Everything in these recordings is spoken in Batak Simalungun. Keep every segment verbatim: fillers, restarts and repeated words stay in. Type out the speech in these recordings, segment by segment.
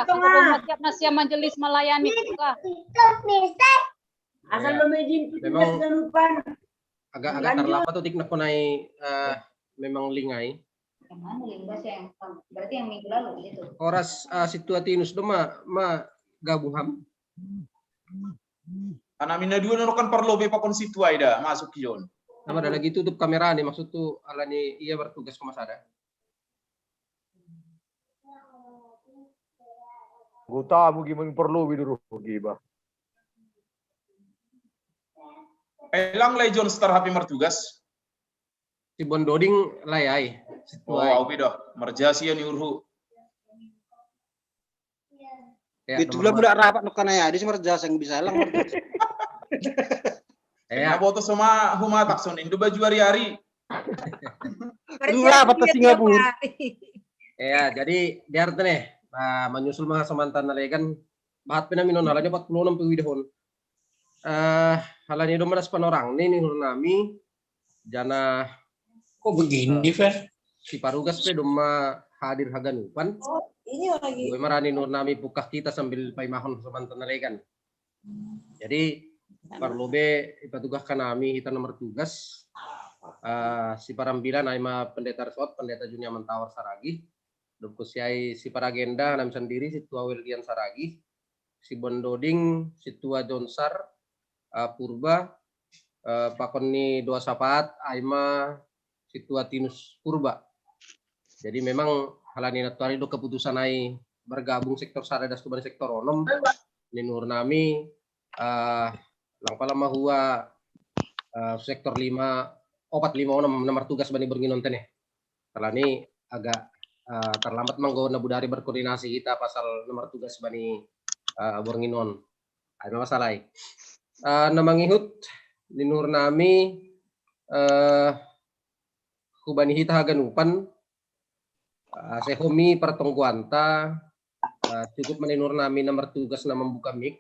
Tengah. Siap nasi majelis melayani juga. Asal lo mejin tugas ganupan. Agak-agak terlambat tuh, Tik, nak kunai, eh, memang lingai. Yang mana lingai yang, berarti yang minggu lalu gitu. Horas, eh, situatinus do ma, ma gabung ham. Anak mina dua nono kan perlu be pakon situa ida masuk kion. Nama ada lagi tutup kamera nih, maksud tuh alani ia bertugas ke Mas ada. Gota mungkin perlu bidu rugi bah. Elang Legion Star H P mertugas. Si Bondoding lai ai. Oh, au pido. Merjasi ya ni urhu. Ya, itulah budak rapat nukan ya. Di semerjasi yang bisa lang. Ya. Boto sama humatak sonin do baju hari-hari. Dua apa ke Singapura? Ya, jadi biar nih, nah, menyusul mah semantan nalegan bahat pina minon halanya empat puluh enam pengwidahon. Eh, halanya do manas panorang nih, nih hurnami jana. Kok begini, Fer? Si parugas pe domma hadir haganupan. Oh, ini lagi. Gue marani nur nami pukah kita sambil paimahon semantan nalegan. Jadi parlu be ipatugahkan nami hita nomor tugas. Eh, si parambilan ai ma pendeta resort, pendeta Junia Mantawar Saragi. Dopku siai si paragenda nami sendiri si tua Weldian Saragi. Si Bondoding, si tua Jonsar, eh, Purba, eh, pakon ni doa sapaat ai ma si tua Tinus Purba. Jadi memang halani natuari do keputusan ai bergabung sektor sada das kuban sektor onom. Ni nur nami, eh, lang pala mahua, eh, sektor lima, opat lima onom nomor tugas bani bornginon tene. Halani agak, eh, terlambat manggo nabudari berkoordinasi kita pasal nomor tugas bani, eh, bornginon. Ada masalah. Eh, na mangihut ni nur nami, eh, hubani hita haganupan, eh, sehomi pertongguanta, eh, cukup mani nur nami na mertugas na membuka mic.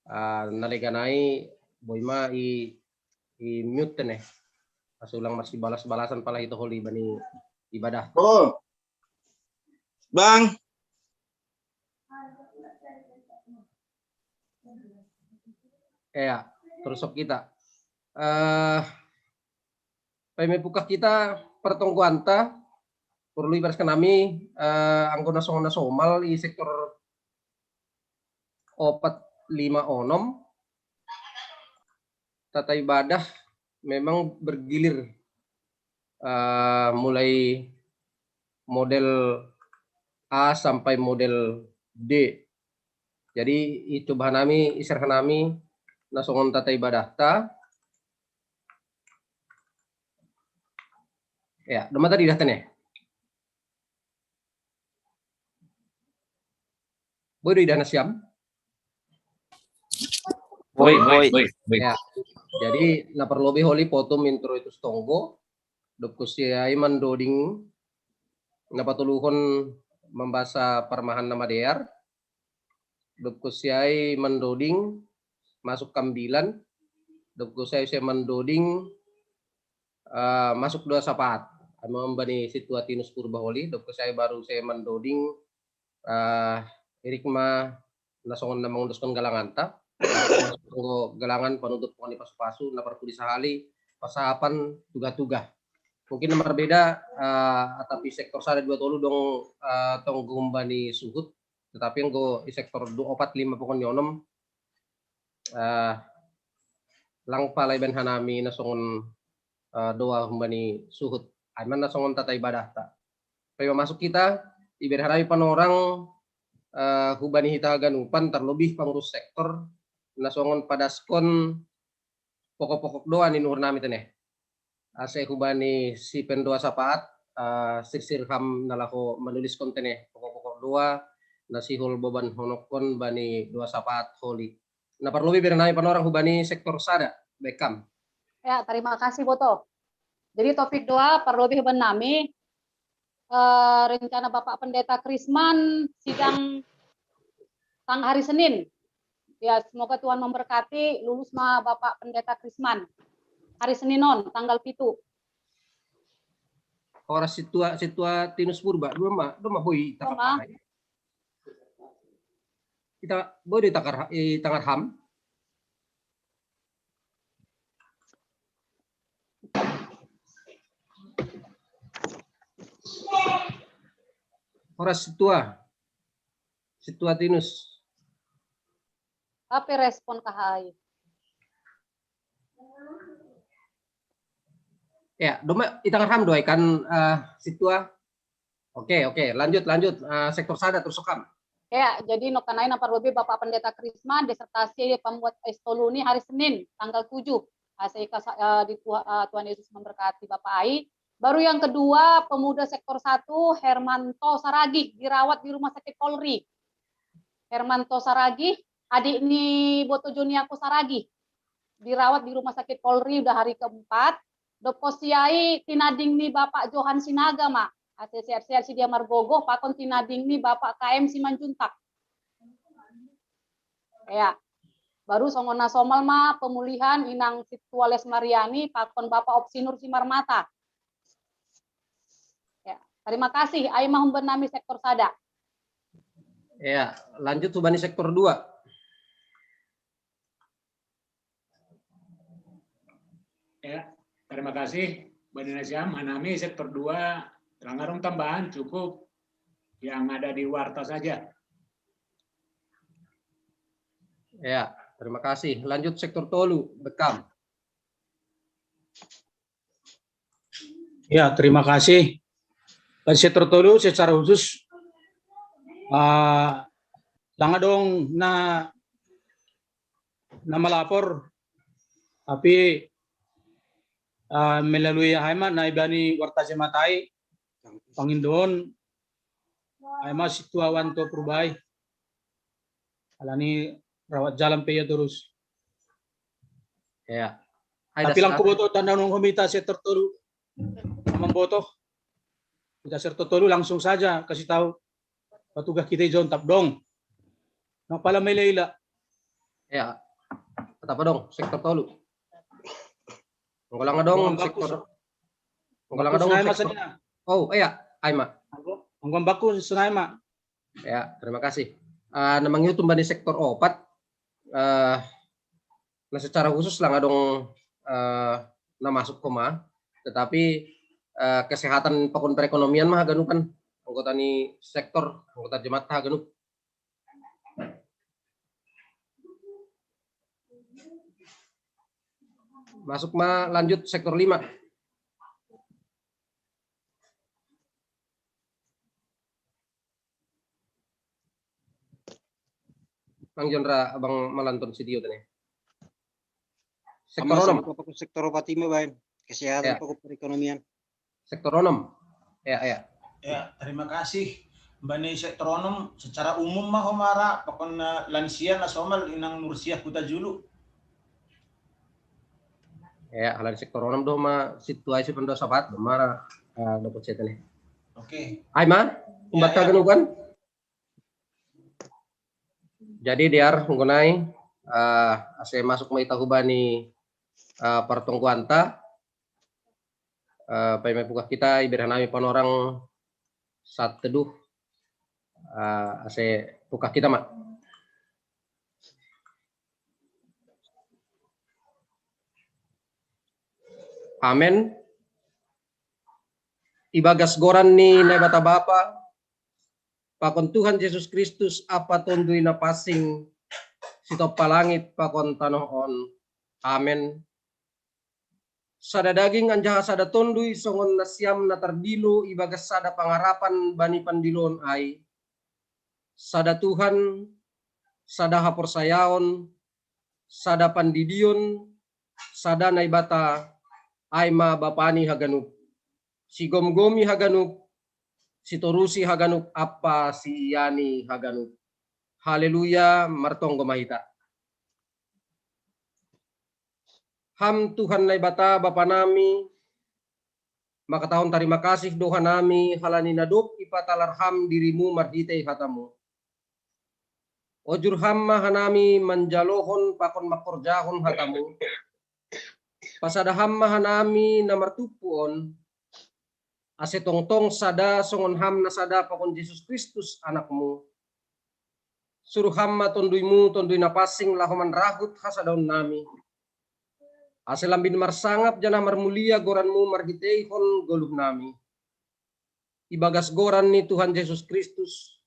Eh, naleganai boima i, i mute ne. Asa ulang masih balas-balasan pala hita holi bani ibadah. Oh. Bang. Ya, terus kita. Eh, pemepukah kita pertongguanta perlu ibaratkan nami, eh, anggota songo nasomal di sektor opat lima onom tata ibadah memang bergilir, eh, mulai model A sampai model D. Jadi itu bahan nami, isar nami nasongon tata ibadah ta. Ya, domata di data nih. Bodo idah nasiam. Boy, boy, boy, boy. Ya. Jadi na perlu be holi foto intro itu stonggo. Dopku siai mandoding na patuluhon membasa parmahan nama dear. Dopku siai mandoding masuk kambilan. Dopku siai saya mandoding, eh, masuk dua sapaat. Anu membani situatinus purba holi. Dopku siai baru saya mandoding, eh, irik ma nasongon na mangunduskon galanganta. Masuk galangan panutup poni pasu-pasu na parpudi sahali pasahapan tuga-tuga. Mungkin na marbeda, eh, atapi sektor sada dua tolu dong, eh, tonggo humbani suhut, tetapi anggo i sektor dua opat lima pokon ni onom, eh, lang pala iban hanami nasongon, eh, doa humbani suhut. Aiman nasongon tata ibadah ta. Pai masuk kita, iber hanami panorang, eh, hubani hita ganupan terlebih pengurus sektor nasongon padaskon pokok-pokok doa ni nuhur nami tene. Ase hubani si pendoa sapaat, eh, sirsir ham nalaho menulis konten eh pokok-pokok doa nasihol boban honokon bani doa sapaat holi. Na parlobi bernai panorang hubani sektor sada bekam. Ya, terima kasih Boto. Jadi topik doa parlobi huban nami, eh, rencana Bapak Pendeta Krisman sidang tang hari Senin. Ya, semoga Tuhan memberkati, lulus ma Bapak Pendeta Krisman. Hari Senin on, tanggal pitu. Horas situa, situa tinus purba, dua ma, dua ma boi. Dua ma. Tapakai. Ita, boi do itangar, itangar ham? Horas Situa. Situa Tinus. Tapi respon kahai. Ya, doma itangar ham do ai kan, eh, Situa. Oke, oke, lanjut, lanjut. Eh, sektor sada terus kam. Ya, jadi nokanai na parlobei Bapak Pendeta Krisma, disertasi pembuat S tolu ni hari Senin, tanggal tujuh. Ase ika sa-, eh, di Tuha-, eh, Tuhan Yesus memberkati Bapak ai. Baru yang kedua, pemuda sektor satu, Hermanto Saragih, dirawat di Rumah Sakit Polri. Hermanto Saragih, adik ni Boto Joniako Saragih, dirawat di Rumah Sakit Polri udah hari keempat. Doppo si ai tinading ni Bapak Johan Sinaga ma. Ase sehat-sehat si dia margogoh, pakon tinading ni Bapak K M Simanjuntak. Ya. Baru songon na somal ma pemulihan Inang Situa Lesmariani, pakon Bapak Opsinur Simarmata. Ya, terima kasih. Ai ma humbani sektor sada. Ya, lanjut humbani sektor dua. Ya, terima kasih. Bani nasiam, hanami sektor dua, langgarung tambahan cukup yang ada di warta saja. Ya, terima kasih. Lanjut sektor tolu, Bekam. Ya, terima kasih. Bani sektor tolu secara khusus, uh, lang adong na, na malapor, tapi uh, melalui ai ma na ibani warta Jemaat ai, pangindoon ai ma Situa Wanto Purba ai. Alani rawat jalan pe ia terus. Ya. Tapi lang huboto tanda nung homita sektor tolu. Mamboto. Kita sektor tolu langsung saja kasih tahu. Petugas kita i John Tapdong. Nang pala meleila. Ya. Tapdong, sektor tolu. Nggolang adong sektor. Nggolang adong sektor. Oh, iya, ai ma. Nggolang baku senai ma. Ya, terima kasih. Uh, na mangihutum bani sektor opat, uh, na secara khusus lang adong uh, na masuk koma, tetapi uh, kesehatan pakon perekonomian ma haganupan anggota ni sektor, anggota jemaat haganup. Masuk ma lanjut sektor lima. Bang Jondra, Abang Malanton Sidio tadi. Sektor onom. Sektor opat ima baen. Kesehatan pokok perekonomian. Sektor onom. Ya, ya. Ya, terima kasih. Bani sektor onom secara umum ma homara pakon lansia na somal Inang Nursiah Hutajulu. Ya, halani sektor onom do ma situasi pendo sapat do mara uh, dopot setan. Oke. Ai ma, umbat ya, kagan ukan. Jadi diar menggunai uh, ase masuk ma ita hubani uh, pertongkuanta uh, pai mai pukah kita iberhanami panorang saat teduh uh, ase pukah kita ma. Amen. Ibagas goran ni Naibata Bapa, pakon Tuhan Jesus Kristus apa tondui na pasing sitoppa langit pakon tanoh on. Amen. Sada daging anjaha sada tondui songon nasiam na tardilo ibagas sada pangarapan bani pandiloon ai. Sada Tuhan, sada haporsayaon, sada pandidion, sada Naibata, ai ma Bapani haganup. Sigomgomi haganup, sitorusi haganup ampa siiani haganup. Haleluya, martonggo ma hita. Ham Tuhan Naibata Bapa nami, mangkatahon tarima kasih do hanami halani na dob ipatalar Ham dirimu marhitei hatamu. Ojur Ham ma hanami manjalohon pakon mangkorjahon hatamu. Pasada Ham ma hanami na martumpu on, ase tongtong sada songon Ham na sada pakon Jesus Kristus Anakmu. Suruh Ham ma Tonduymu, Tonduy Napansing, laho manrahut hasadaonnami, ase lambin marsangap janah marmulia goranMu marhiteihon goluhnami. Ibagas goran ni Tuhan Jesus Kristus,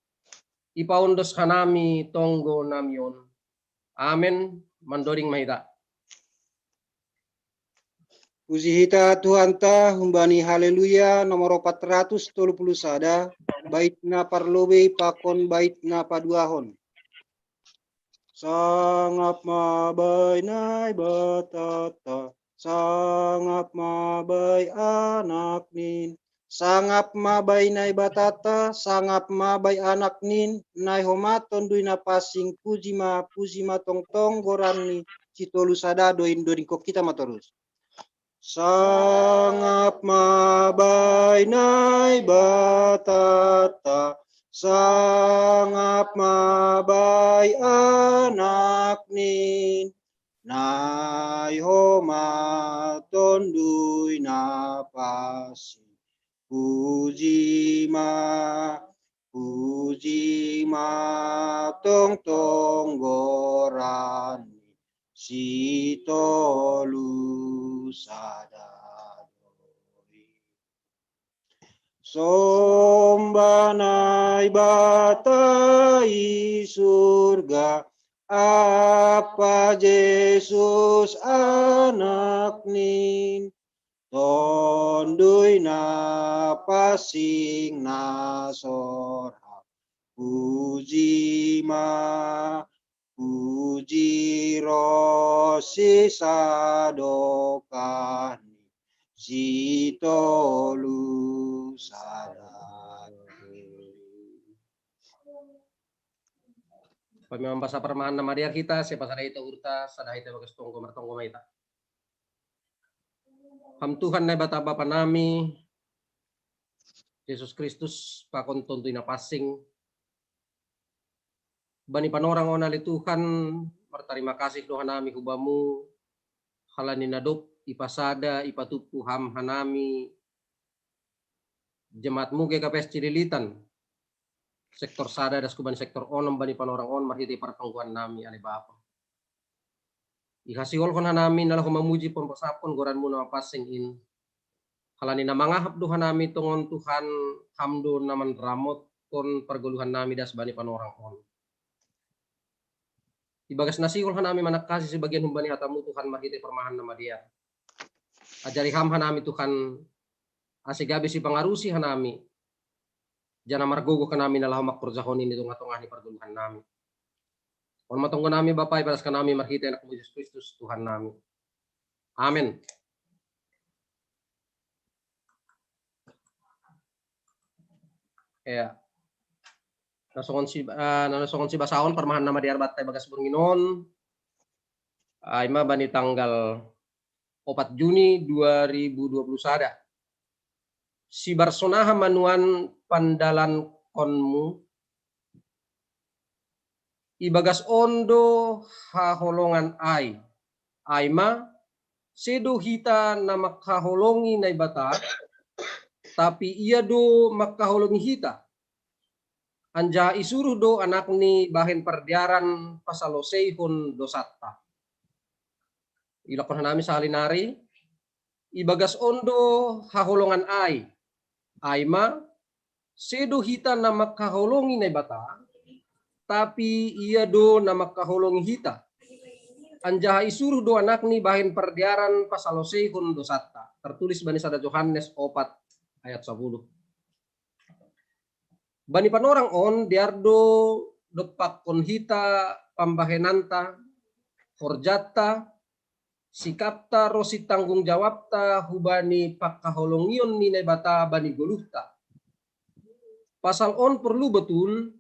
ipaondos hanami tonggonami on. Amen. Mandoding ma hita. Puji hita Tuhanta humbani Haleluya nomor opat ratus tolu puluh sada, bait na parlobei pakon bait na paduahon. Sangap ma bai Naibatanta, sangap ma bai Anaknin, sangap ma bai Naibatanta, sangap ma bai Anaknin, nai homa Tonduy Napansing, puji ma, puji ma tongtong goranni, sitolu sada do in. Dodingkon hita ma torus. Sangap ma bai Naibatanta, sangap ma bai Anaknin, nai homa Tonduy Napansing, puji ma, puji ma tongtong goranni, sitolu sada do in. Somba Naibata i surga, Apa Jesus Anaknin, Tonduy Napansing na sorhap, puji ma, puji ronsi sadokahni, sitolu sada. Pami mambasa parmahan na madear hita, sai pasada hita uhurta, sada hita bagas tonggo, martonggo ma hita. Ham Tuhan Naibata Bapa nami, Jesus Kristus pakon Tonduy Napansing, bani panorang on ale Tuhan, martarima kasih do hanami hu Bamu, halani na dob ipasada, ipatumpu Ham hanami, jemaat-Mu G K P S Cililitan, sektor sada das hubani sektor onom bani panorang on marhitei partonggoan nami ale Bapa. Ihasiholhon hanami na laho mamuji pon pasaphon goran-Mu na mapansing in. Halani na mangahap do hanami tongon Tuhan, Ham do na manramotkon pargoluhan nami das bani panorang on. Ibagas na sihol hanami manangkasi sibagian humbani hata-Mu Tuhan marhitei parmahan na madear. Ajari Ham hanami Tuhan, ase gabe sipangarusi hanami, janah margogoh hanami na laho mangkorjahon i di tongah-tongah ni pargoluhan nami. On ma tonggo nami Bapa, ipadas hanami marhitei Anak-Mu Jesus Kristus Tuhan nami. Amen. Ya. Na songon si, eh, na songon sibasaon parmahan na madear banta ibagas borngin on. Ah, ima bani tanggal opat Juni dua ribu dua puluh sada. Sibar sonaha ma nuan pandalankonmu, ibagas on do haholongan ai. Ai ma, sedo hita na manghaholongi Naibata, tapi Ia do manghaholongi hita. Anjaha isuruh do Anakni bahen pardearan pasaloseihon dosanta. Ilangkon hanami sahali nari, ibagas on do haholongan ai. Ai ma, sedo hita na manghaholongi Naibata, tapi Ia do na manghaholongi hita. Anjaha isuruh do Anakni bahen pardearan pasaloseihon dosanta. Tertulis bani sada Johannes opat ayat sapuluh. Bani panorang on dear do dompakkon hita pambahenanta, horjanta, sikapta ronsi tanggung jawabta hubani panghaholongion ni Naibata bani goluhta. Pasal on porlu botul,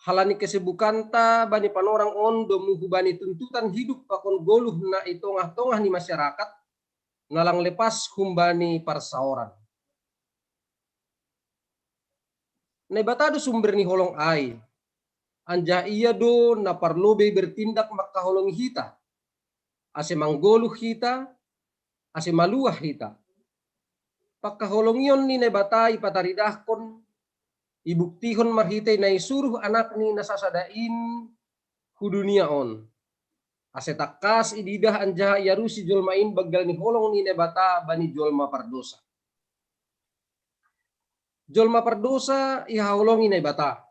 halani kesibukanta bani panorang on domu hubani tuntutan hidup pakon goluh na i tongah-tongah ni masyarakat, na lang lepas humbani parsaoran. Naibata do sumber ni holong ai, anjaha Ia do na parlobei bertindak manghaholongi hita, ase manggoluh hita, ase maluah hita. Panghaholongion ni Naibata ipataridahkon Ibuktihon marhitei na isuruh anakni na sasada in hu dunia on. Ase tangkas ididah anjaha iarusi jolma in banggal ni holong ni Naibata bani jolma pardosa. Jolma pardosa ihaholongi Naibata.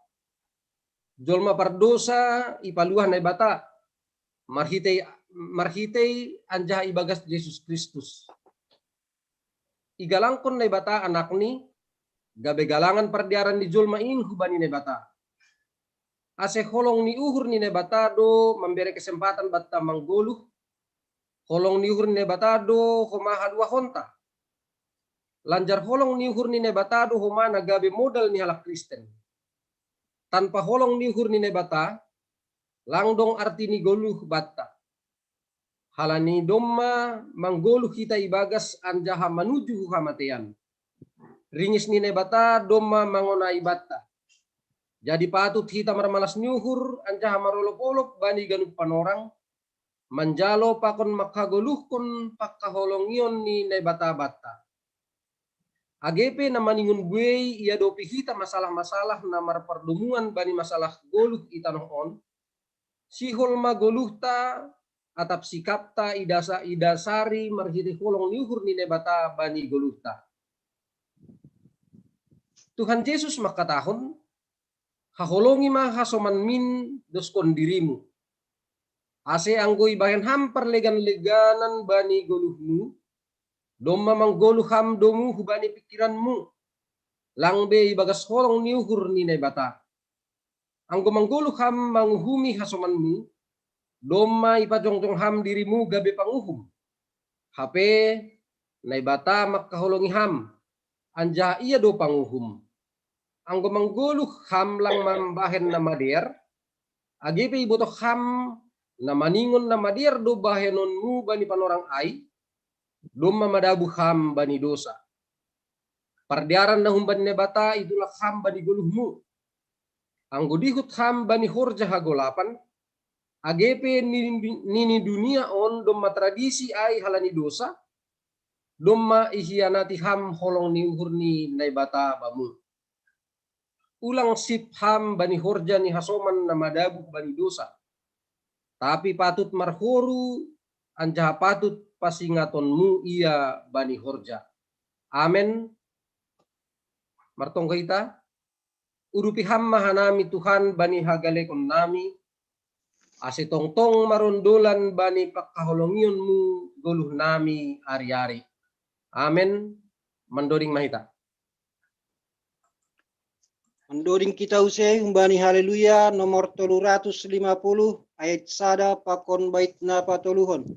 Jolma pardosa ipaluah Naibata marhitei, marhitei anjaha ibagas Jesus Kristus. Igalangkon Naibata anakni, gabe galangan pardearan ni jolma in hubani Naibata. Ase holong ni uhur ni Naibata do mambere kesempatan banta manggoluh, holong ni uhur ni Naibata do homa haluahonta. Lanjar holong ni uhur ni Naibata do homa na gabe modal ni halak Kristen. Tanpa holong ni uhur ni Naibata, lang dong arti ni goluh banta. Halani domma manggoluh hita ibagas anjaha manuju hu hamatean. Ringis ni Naibata domma mangonai banta. Jadi patut hita marmalas ni uhur anjaha marolop-olop bani ganup panorang, manjalo pakon manghagoluhkon pangkaholongion ni Naibata banta. Age pe na maningon buei iadopi hita masalah-masalah na marpardomuan bani masalah goluh i tanoh on, sihol ma goluhta atap sikapta idasa, idasari marhitei holong ni uhur ni Naibata bani goluhta. Tuhan Jesus mangkatahon, haholongi ma hasomanmin doskon dirimu. Ase anggo ibahen ham parlegan-leganan bani goluhmu, domma manggoluh ham domu hubani pingkiranmu, lang be ibagas holong ni uhur ni Naibata. Anggo manggoluh ham manguhumi hasomanmu, domma ipajongjong ham dirimu gabe panguhum. Hape Naibata mangkaholongi ham, anjaha Ia do panguhum. Anggo manggoluh ham lang mambahen na madear, age pe ibotoh ham na maningon na madear do bahenonmu bani panorang ai, domma madabu ham bani dosa. Pardearan na humbani Naibata itulak ham bani goluhmu. Anggo dihut ham bani horja hagolapan, age pe nini, nini dunia on domma tradisi ai halani dosa, domma ihianati ham holong ni uhur ni Naibata bamu. Ulang sip ham bani horja ni hasoman na madabu bani dosa. Tapi patut marhoru anjaha patut pasingatonmu ia bani horja. Amen. Martonggo hita. Urupi ham ma hanami Tuhan bani hagalekonnami, ase tongtong marondolan bani pangkaholongionmu goluhnami ari-ari. Amen. Mandoding ma hita. Mandoding kita use humbani Haleluya nomor tolu ratus lima puluh ayat sada pakon bait na patoluhon.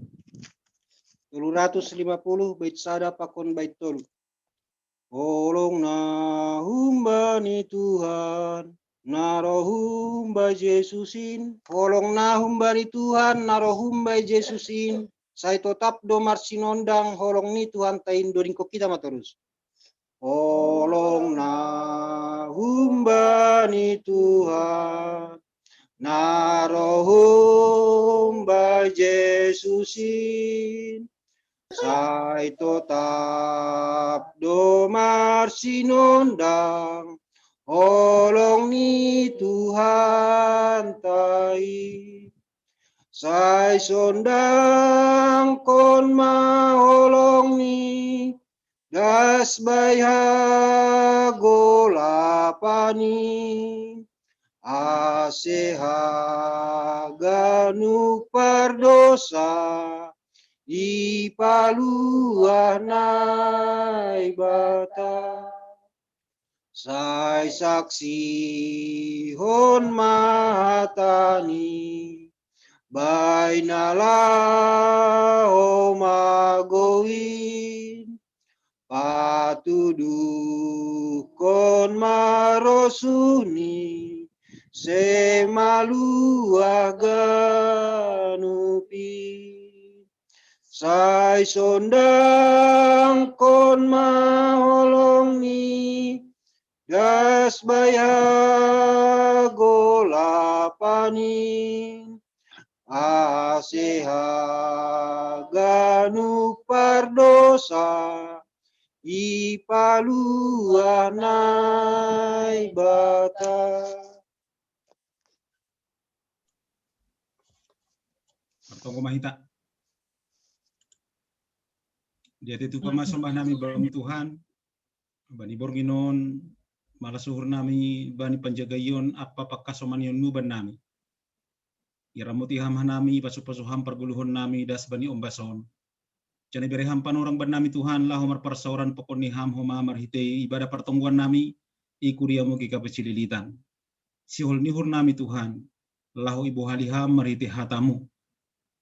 Tolu ratus lima puluh bait sada pakon bait tolu. Holong na humbani Tuhan, na ro humbai Jesus in. Holong na humbani Tuhan, na ro humbai Jesus in. Sai totap do marsinondang holong ni Tuhanta in, dodingkon hita ma torus. Holong na humbani Tuhan, na ro humbai Jesus in. Sai totap do marsinondang holong ni Tuhanta i. Sai sondangkon ma holong ni das bai hagolapan i, ase haganup pardosa ipaluah Naibata. Sai saksihon ma hata ni baina laho magou in, patuduhkon ma rosuh ni semaluah ganup i. Sai sondangkon ma holong ni das bai hagolapan i, ase haganup pardosa i paluah Naibata. Martonggo ma hita. Diatei tu pamasombah nami Bamu Tuhan, bani borngin on, malas uhur nami bani panjagaion ampa pangkasomanion-Mu bannami. Iramoti Ham hanami, pasu-pasu Ham pargoluhon nami das bani ombas on. Janah ibere Ham panorang bannami Tuhan, laho marparsaoran pokon ni Ham homa marhitei ibadah partonggoan nami, i kuria-Mu G K P Cililitan. Sihol ni uhur nami Tuhan, laho ibohali Ham marhitei hata-Mu.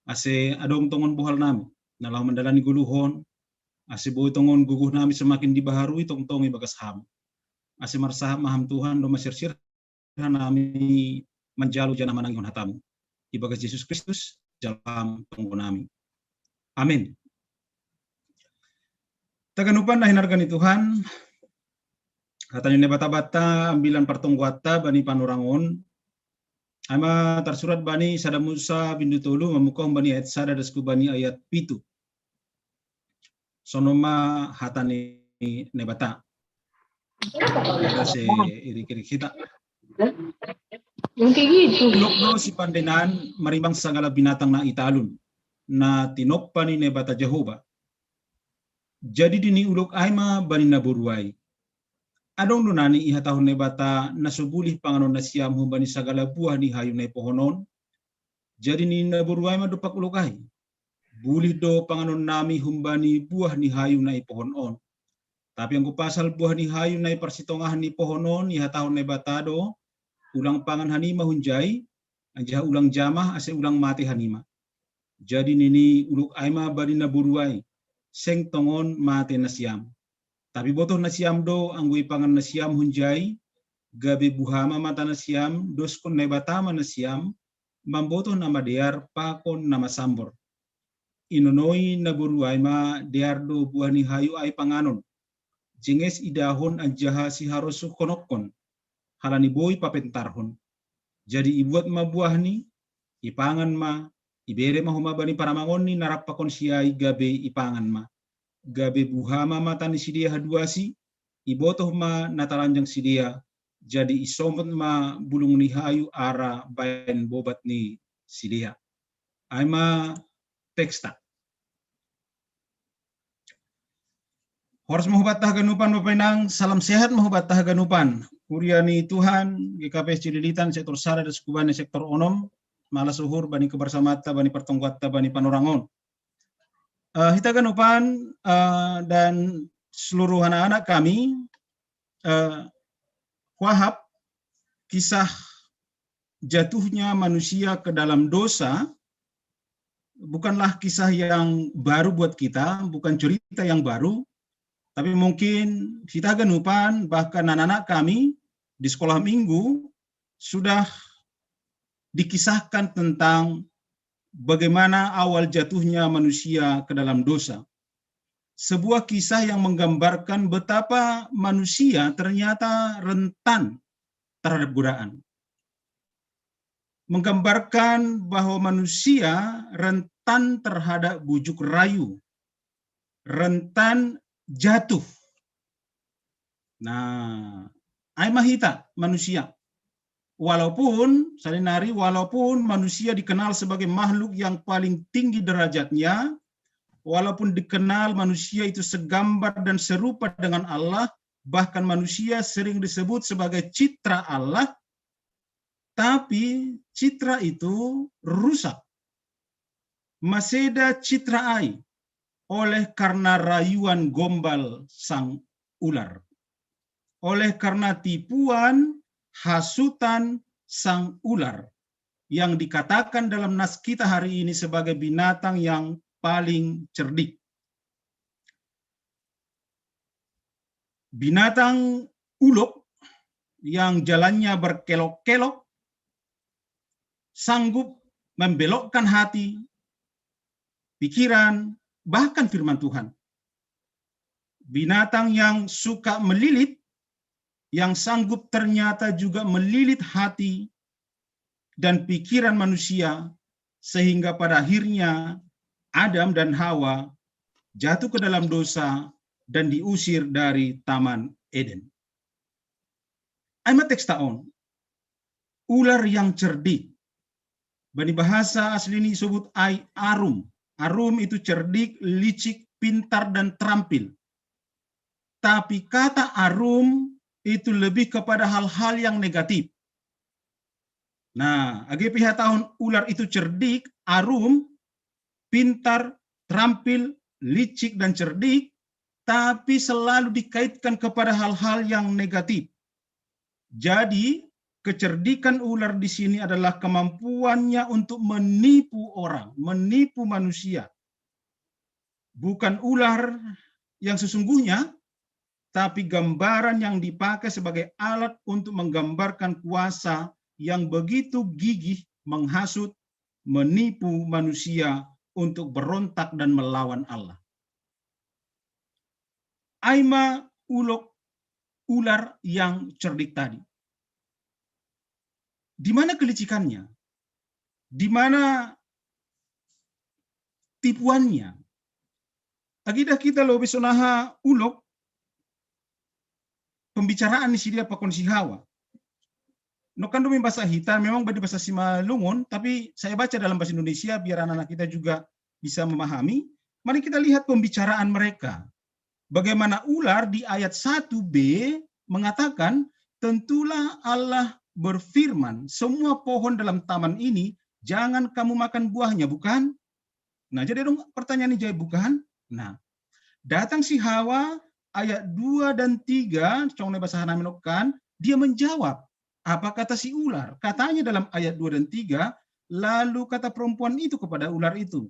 Ase adong tongon bohal nami, na laho mandalani goluh on, ase boi tongon gogoh nami semakin dibaharui tongtong ibagas Ham. Ase marsahap ma Ham Tuhan domma sirsir hanami manjalo janah manangihon hata-Mu. Ibagas Jesus Kristus, jalo Ham tonggo nami. Amin. Taganupan na hinarga ni Tuhan, hata ni Naibata banta ambilan partonggoanta bani panorang on, ai ma tarsurat bani sada Musa bindu tolu mamungkah bani ayat sada das ku bani ayat pitu. Sonon ma hata ni Naibata. Ira se irik-irik hita. Ulok do sipandenan marimbang sagala binatang na i talun, na tinompa ni Naibata Jahowa. Jadi dini ulok ai ma bani naboru ai: Adong do nani ihatahon Naibata na so bulih panganon nasiam humbani sagala buah ni hayu na ipohon on? Jadi nini naboru ai ma dompak ulok ai: Bulih do panganon nami humbani buah ni hayu na ipohon on. Tapi anggo pasal buah ni hayu na i parsitongahan ni pohon on, ihatahon Naibata do: Ulang pangan hanima hunjai, anjaha ulang jamah, ase ulang mate hanima. Jadi nini ulok ai ma bani naboru ai: Seng tongon mate nasiam. Tapi botoh nasiam do, anggo ipangan nasiam hunjai, gabe buha ma mata nasiam, doskon Naibata ma nasiam, mambotoh na madear pakon na masambor. Inonoi naboru ai ma dear do buah ni hayu ai panganon, jenges idahon anjaha siharosuhhononkon, halani boi papentarhon. Jadi ibuat ma buahni, ipangan ma, ibere ma homa bani paramangonni na rap pakon si ai gabe ipangan ma. Gabe buha ma mata ni sidea haduasi, ibotoh ma na talanjang sidea, jadi isomot ma bulung ni hayu ara baen bobat ni sidea. Ai ma teksta. Horas ma hubanta haganupan Bapa inang, salam sehat ma hubanta haganupan. Kuria ni Tuhan, G K P S Cililitan, sektor sada das ku bani sektor onom, malas uhur bani kebersamanta, bani partonggoanta, bani panorang on. Eh, hita haganupan, eh, dan seluruh anak-anak kami, eh, huahap kisah jatuhnya manusia ke dalam dosa bukanlah kisah yang baru buat kita, bukan cerita yang baru, tapi mungkin hita haganupan, bahkan anak-anak kami di sekolah minggu sudah dikisahkan tentang bagaimana awal jatuhnya manusia ke dalam dosa. Sebuah kisah yang menggambarkan betapa manusia ternyata rentan terhadap godaan. Menggambarkan bahwa manusia rentan terhadap bujuk rayu, rentan jatuh. Nah, ai ma hita manusia. Walaupun, salinari, walaupun manusia dikenal sebagai makhluk yang paling tinggi derajatnya, walaupun dikenal manusia itu segambar dan serupa dengan Allah, bahkan manusia sering disebut sebagai citra Allah, tapi citra itu rusak. Maseda citra ai oleh karena rayuan gombal sang ular. Oleh karena tipuan, hasutan sang ular yang dikatakan dalam nas kita hari ini sebagai binatang yang paling cerdik. Binatang ulok yang jalannya berkelok-kelok sanggup membelokkan hati, pikiran, bahkan firman Tuhan. Binatang yang suka melilit, yang sanggup ternyata juga melilit hati dan pikiran manusia, sehingga pada akhirnya Adam dan Hawa jatuh ke dalam dosa dan diusir dari Taman Eden. Ai ma teks ta on, ular yang cerdik. Bani bahasa asli ini disebut ai arum. Arum itu cerdik, licik, pintar, dan terampil. Tapi kata arum itu lebih kepada hal-hal yang negatif. Nah, age pe ihatahon ular itu cerdik, arum, pintar, terampil, licik, dan cerdik, tapi selalu dikaitkan kepada hal-hal yang negatif. Jadi, kecerdikan ular di sini adalah kemampuannya untuk menipu orang, menipu manusia. Bukan ular yang sesungguhnya, tapi gambaran yang dipakai sebagai alat untuk menggambarkan kuasa yang begitu gigih menghasut, menipu manusia untuk berontak dan melawan Allah. Ai ma ulok ular yang cerdik tadi. Di mana kelicikannya? Di mana tipuannya? Age da hita lobi sonaha ulok, pembicaraan ni si dia pakon si Hawa. No kan dumi bahasa hita, memang bani bahasa Simalungun, tapi saya baca dalam bahasa Indonesia biar anak-anak kita juga bisa memahami. Mari kita lihat pembicaraan mereka. Bagaimana ular di ayat satu B mengatakan, "Tentulah Allah berfirman, semua pohon dalam taman ini jangan kamu makan buahnya, bukan?" Nah, jadi dong pertanyaan ini jadi bukan? Nah, datang si Hawa, ayat dua dan tiga, cong ne bahasa Hanami no kan, dia menjawab apa kata si ular. Katanya dalam ayat dua dan tiga, lalu kata perempuan itu kepada ular itu,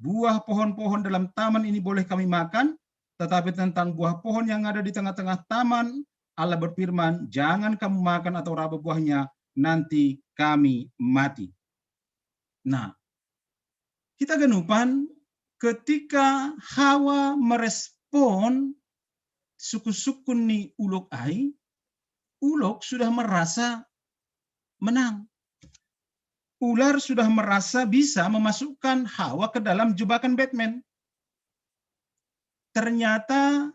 "Buah pohon-pohon dalam taman ini boleh kami makan, tetapi tentang buah pohon yang ada di tengah-tengah taman, Allah berfirman, 'Jangan kamu makan atau raba buahnya, nanti kami mati.'" Nah, hita haganupan, ketika Hawa merespon suku-suku ni ulok ai, ulok sudah merasa menang. Ular sudah merasa bisa memasukkan Hawa ke dalam jebakan Batman. Ternyata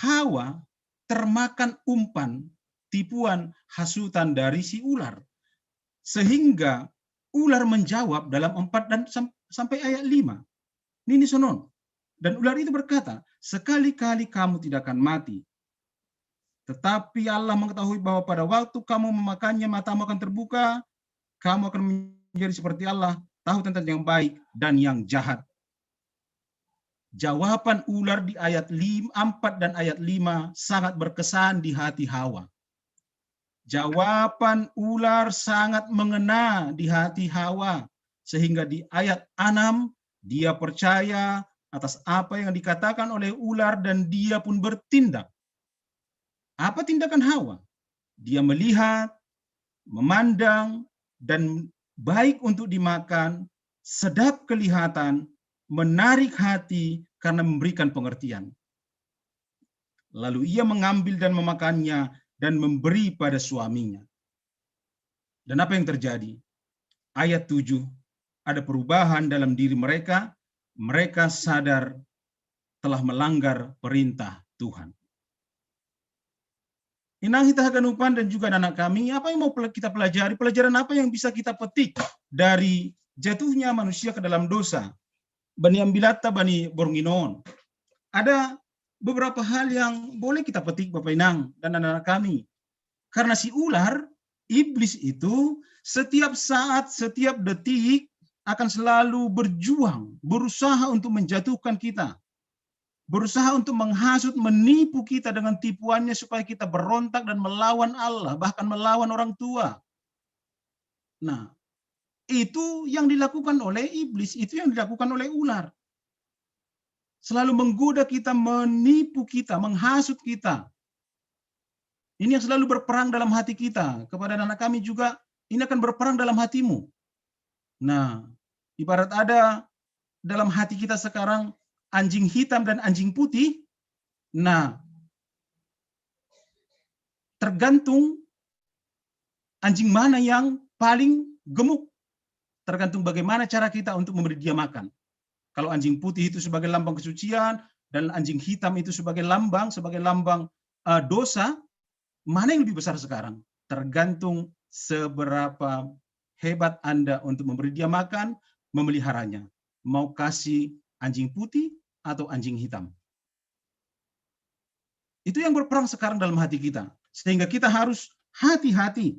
Hawa termakan umpan, tipuan, hasutan dari si ular. Sehingga ular menjawab dalam empat dan sam-, sampai ayat lima. Nini sonon. Dan ular itu berkata, "Sekali-kali kamu tidak akan mati." Tetapi Allah mengetahui bahwa pada waktu kamu memakannya, matamu akan terbuka, kamu akan menjadi seperti Allah, tahu tentang yang baik dan yang jahat. Jawaban ular di ayat lim-, empat dan ayat lima sangat berkesan di hati Hawa. Jawaban ular sangat mengena di hati Hawa, sehingga di ayat enam dia percaya atas apa yang dikatakan oleh ular dan dia pun bertindak. Apa tindakan Hawa? Dia melihat, memandang, dan baik untuk dimakan, sedap kelihatan, menarik hati karena memberikan pengertian. Lalu ia mengambil dan memakannya dan memberi pada suaminya. Dan apa yang terjadi? Ayat tujuh, ada perubahan dalam diri mereka, mereka sadar telah melanggar perintah Tuhan. Inang hita haganupan dan juga anak kami, apa yang mau pel-, kita pelajari? Pelajaran apa yang bisa kita petik dari jatuhnya manusia ke dalam dosa? Bani ambilatta, bani borngin on. Ada beberapa hal yang boleh kita petik, Bapak Inang dan anak-anak kami. Karena si ular, iblis itu, setiap saat, setiap detik akan selalu berjuang, berusaha untuk menjatuhkan kita. Berusaha untuk menghasut, menipu kita dengan tipuannya supaya kita berontak dan melawan Allah, bahkan melawan orang tua. Nah, itu yang dilakukan oleh iblis, itu yang dilakukan oleh ular. Selalu menggoda kita, menipu kita, menghasut kita. Ini yang selalu berperang dalam hati kita. Kepada anak kami juga, ini akan berperang dalam hatimu. Nah, ibarat ada dalam hati kita sekarang anjing hitam dan anjing putih. Nah, tergantung anjing mana yang paling gemuk. Tergantung bagaimana cara kita untuk memberi dia makan. Kalau anjing putih itu sebagai lambang kesucian, dan anjing hitam itu sebagai lambang, sebagai lambang uh, dosa, mana yang lebih besar sekarang? Tergantung seberapa hebat Anda untuk memberi dia makan, memeliharanya. Mau kasih anjing putih atau anjing hitam. Itu yang berperang sekarang dalam hati kita. Sehingga kita harus hati-hati.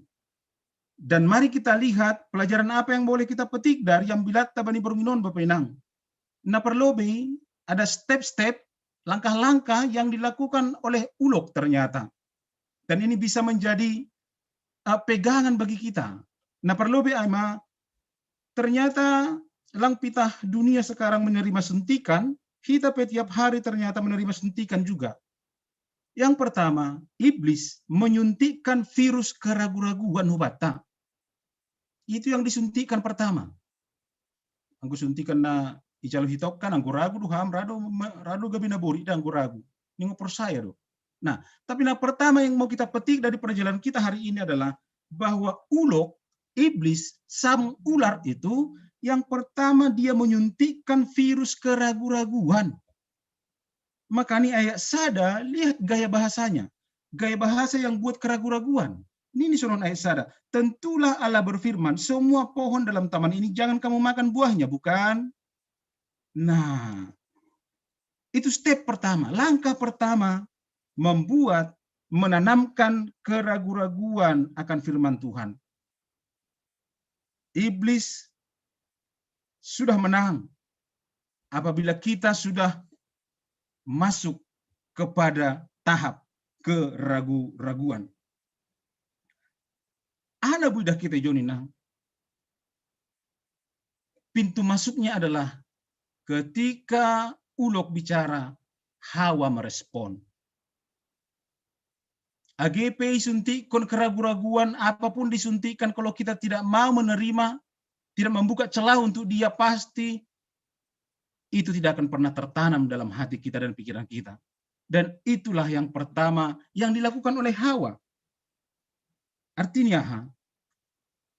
Dan mari kita lihat pelajaran apa yang boleh kita petik dari yang bilat tabani berminon Bapak Inang. Nah, perlu ada step-step, langkah-langkah yang dilakukan oleh ulok ternyata. Dan ini bisa menjadi uh, pegangan bagi kita. Nah, perlu Aima, ternyata lang pitah dunia sekarang menerima suntikan, kita setiap hari ternyata menerima suntikan juga. Yang pertama, iblis menyuntikkan virus keraguan-raguan hubatta. Itu yang disuntikkan pertama. Angku suntikan na icalu hitokkan, angku ragu duham, rado, rado gabe na bori, angku ragu. Ningo percaya do. Nah, tapi yang pertama yang mau kita petik dari perjalanan kita hari ini adalah bahwa ulok, iblis, sang ular itu yang pertama dia menyuntikkan virus keraguan-raguan. Makanya ayat sada, lihat gaya bahasanya. Gaya bahasa yang buat keraguan-raguan. Ini sonon ayat sada. Tentulah Allah berfirman, semua pohon dalam taman ini jangan kamu makan buahnya, bukan? Nah, itu step pertama, langkah pertama membuat, menanamkan keraguan-raguan akan firman Tuhan. Iblis sudah menang apabila kita sudah masuk kepada tahap keraguan-raguan. Ana buidah kita joni nah. Pintu masuknya adalah ketika ulok bicara, Hawa merespon. Age pe isuntikkon keraguan-raguan, apapun disuntikkan, kalau kita tidak mau menerima, tidak membuka celah untuk dia, pasti itu tidak akan pernah tertanam dalam hati kita dan pikiran kita. Dan itulah yang pertama yang dilakukan oleh Hawa. Artinya, ha,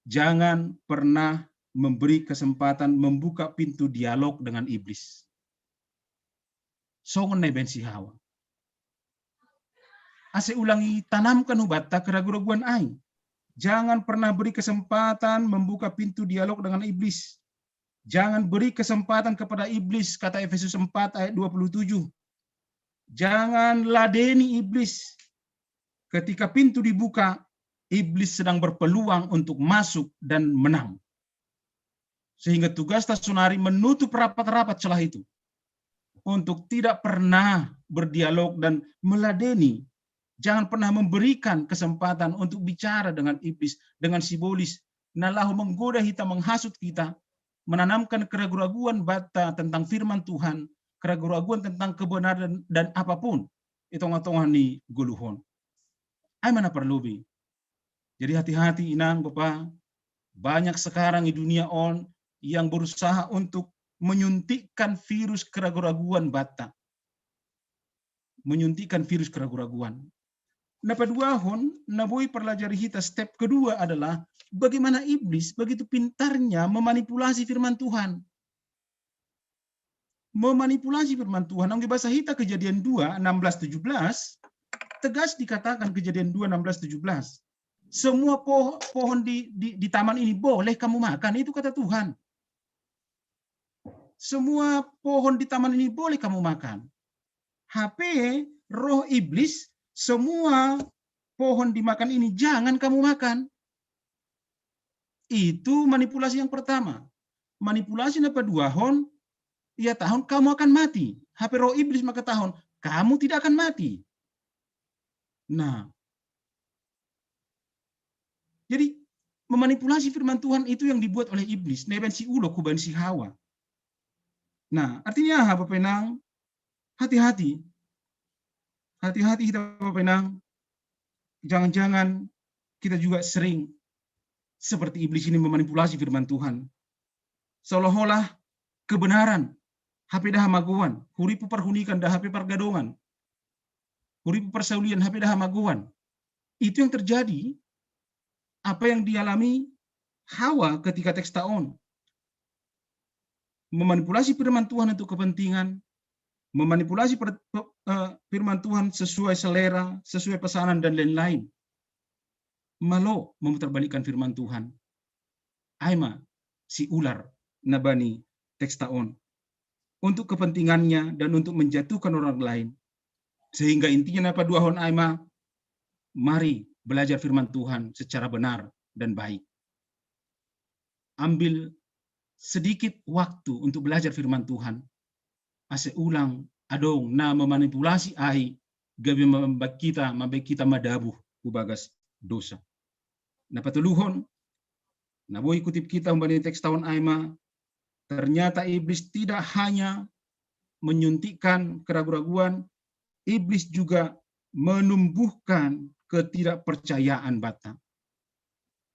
jangan pernah memberi kesempatan membuka pintu dialog dengan iblis. Songon na ibaen si Hawa. Asa ulang itanamkan hubatta keraguan-raguan ai. Jangan pernah beri kesempatan membuka pintu dialog dengan iblis. Jangan beri kesempatan kepada iblis, kata Efesus empat ayat dua puluh tujuh. Jangan ladeni iblis. Ketika pintu dibuka, iblis sedang berpeluang untuk masuk dan menang. Sehingga tugas ta sonari menutup rapat-rapat celah itu. Untuk tidak pernah berdialog dan meladeni. Jangan pernah memberikan kesempatan untuk bicara dengan iblis, dengan sibolis. Na laho menggoda kita, menghasut kita, menanamkan keraguan-raguan batta tentang firman Tuhan, keraguan-raguan tentang kebenaran dan apapun. Di tonga-tonga ni goluhon. Ai mana perlu bi. Jadi hati-hati inang bapa, banyak sekarang di dunia on yang berusaha untuk menyuntikkan virus keraguan-raguan batta. Menyuntikkan virus keraguan-raguan. Na paduahon, na boi pelajari hita step kedua adalah bagaimana iblis begitu pintarnya memanipulasi firman Tuhan. Memanipulasi firman Tuhan. Anggo bahasa hita Kejadian dua enam belas tujuh belas, tegas dikatakan Kejadian dua enam belas tujuh belas. Semua po pohon di, di, di taman ini boleh kamu makan, itu kata Tuhan. Semua pohon di taman ini boleh kamu makan. Hape roh iblis, semua pohon dimakan ini jangan kamu makan. Itu manipulasi yang pertama. Manipulasi na paduahon, ia tahun kamu akan mati. Hape roh iblis maka tahun, kamu tidak akan mati. Nah, jadi memanipulasi firman Tuhan itu yang dibuat oleh iblis. Na ibaen si ulok, hubaen si Hawa. Nah, artinya apa penang? Hati-hati. Hati-hati kita penang. Jangan-jangan kita juga sering seperti iblis ini memanipulasi firman Tuhan. Seolah-olah kebenaran hape da hamagoan, huripu parhunikan da hape pargadongan, huripu parsaulian hape da hamagoan. Itu yang terjadi, apa yang dialami Hawa ketika teks ta on. Memanipulasi firman Tuhan untuk kepentingan, memanipulasi per, pe, eh, firman Tuhan sesuai selera, sesuai pesanan dan lain-lain. Malo memutarbalikkan firman Tuhan. Aima si ular nabani teks taon untuk kepentingannya dan untuk menjatuhkan orang lain. Sehingga intinya napa duahon aima, mari belajar firman Tuhan secara benar dan baik. Ambil sedikit waktu untuk belajar firman Tuhan. Ase ulang adong na memanipulasi ai gabe mambaik kita, mambaik kita madabuh hubagas dosa. Napatoluhon, naboi kutip kita humbani teks taon aima, ternyata iblis tidak hanya menyuntikkan keraguan-raguan, iblis juga menumbuhkan ketidakpercayaan banta.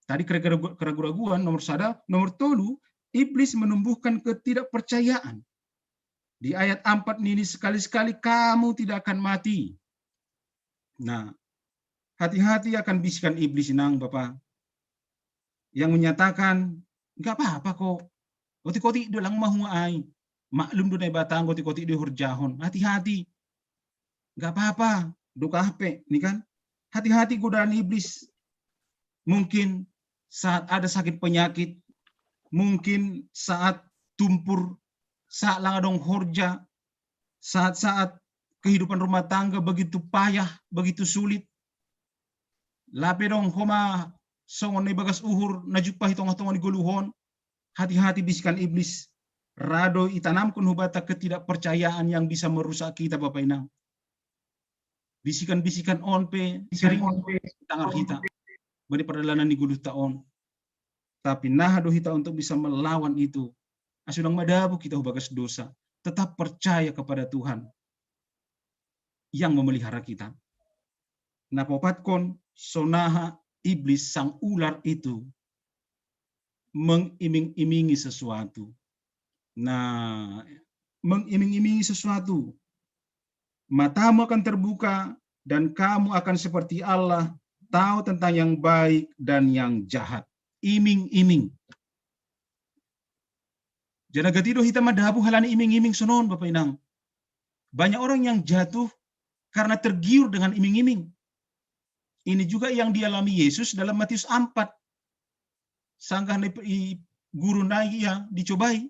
Tadi keraguan-raguan nomor sada, nomor tolu, iblis menumbuhkan ketidakpercayaan. Di ayat empat ini, sekali-sekali kamu tidak akan mati. Nah, hati-hati akan bisikan iblis inang Bapak yang menyatakan, nggak apa-apa kok. Otik-otik do lang mahua ai. Maklum do Naibata, otik-otik do horjahon. Hati-hati. Nggak apa-apa. Dokah pe, ini kan. Hati-hati godaan iblis. Mungkin saat ada sakit penyakit, mungkin saat tumpur, saat lang adong horja, saat-saat kehidupan rumah tangga begitu payah, begitu sulit. Lape dong homa songon na ibagas uhur na jumpah i tongah-tongah ni goluhon, hati-hati bisikan iblis, ra do itanamkon hubanta ketidakpercayaan yang bisa merusak kita Bapak Inang. Bisikan-bisikan on pe sering tangar hita bani pardalanan ni goluhta on. Tapi naha do hita untuk bisa melawan itu. Ase unang madabuh kita hubagas dosa. Tetap percaya kepada Tuhan yang memelihara kita. Nah, paopatkon, sonaha iblis sang ular itu mengiming-imingi sesuatu. Nah, mengiming-imingi sesuatu. Matamu akan terbuka dan kamu akan seperti Allah, tahu tentang yang baik dan yang jahat. Iming-iming. Jadi gati do hita madabuh halani iming-iming sonon, Bapak Inang. Banyak orang yang jatuh karena tergiur dengan iming-iming. Ini juga yang dialami Yesus dalam Matius empat. Sanggah ni guru nai ia dicobai.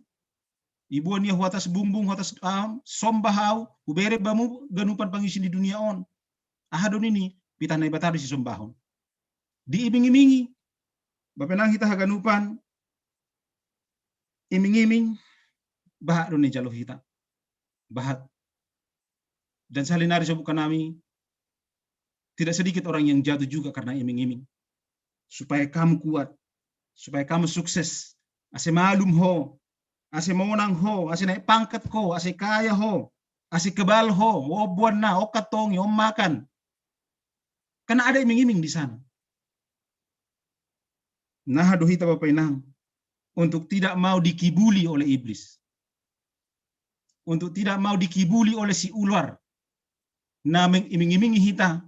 Iboan ia hu atas bumbung, hu atas, ah, sombah au, hubere bamu ganupan pangisi ni dunia on. Aha do nini, pitah Naibata do sisombahon. Diiming-imingi. Bapak Inang, hita haganupan, iming-iming, bahat do nijalo hita. Bahat. Dan sahali nari, saudara nami, tidak sedikit orang yang jatuh juga karena iming-iming. Supaya kamu kuat, supaya kamu sukses, ase malum ho, ase monang ho, ase naik pangkat ho, ase kaya ho, ase kebal ho, o buan na, o katongi, o makan. Karena ada iming-iming di sana. Naha do hita Bapak Inang, untuk tidak mau dikibuli oleh iblis. Untuk tidak mau dikibuli oleh si ular. Na mengiming-imingi hita,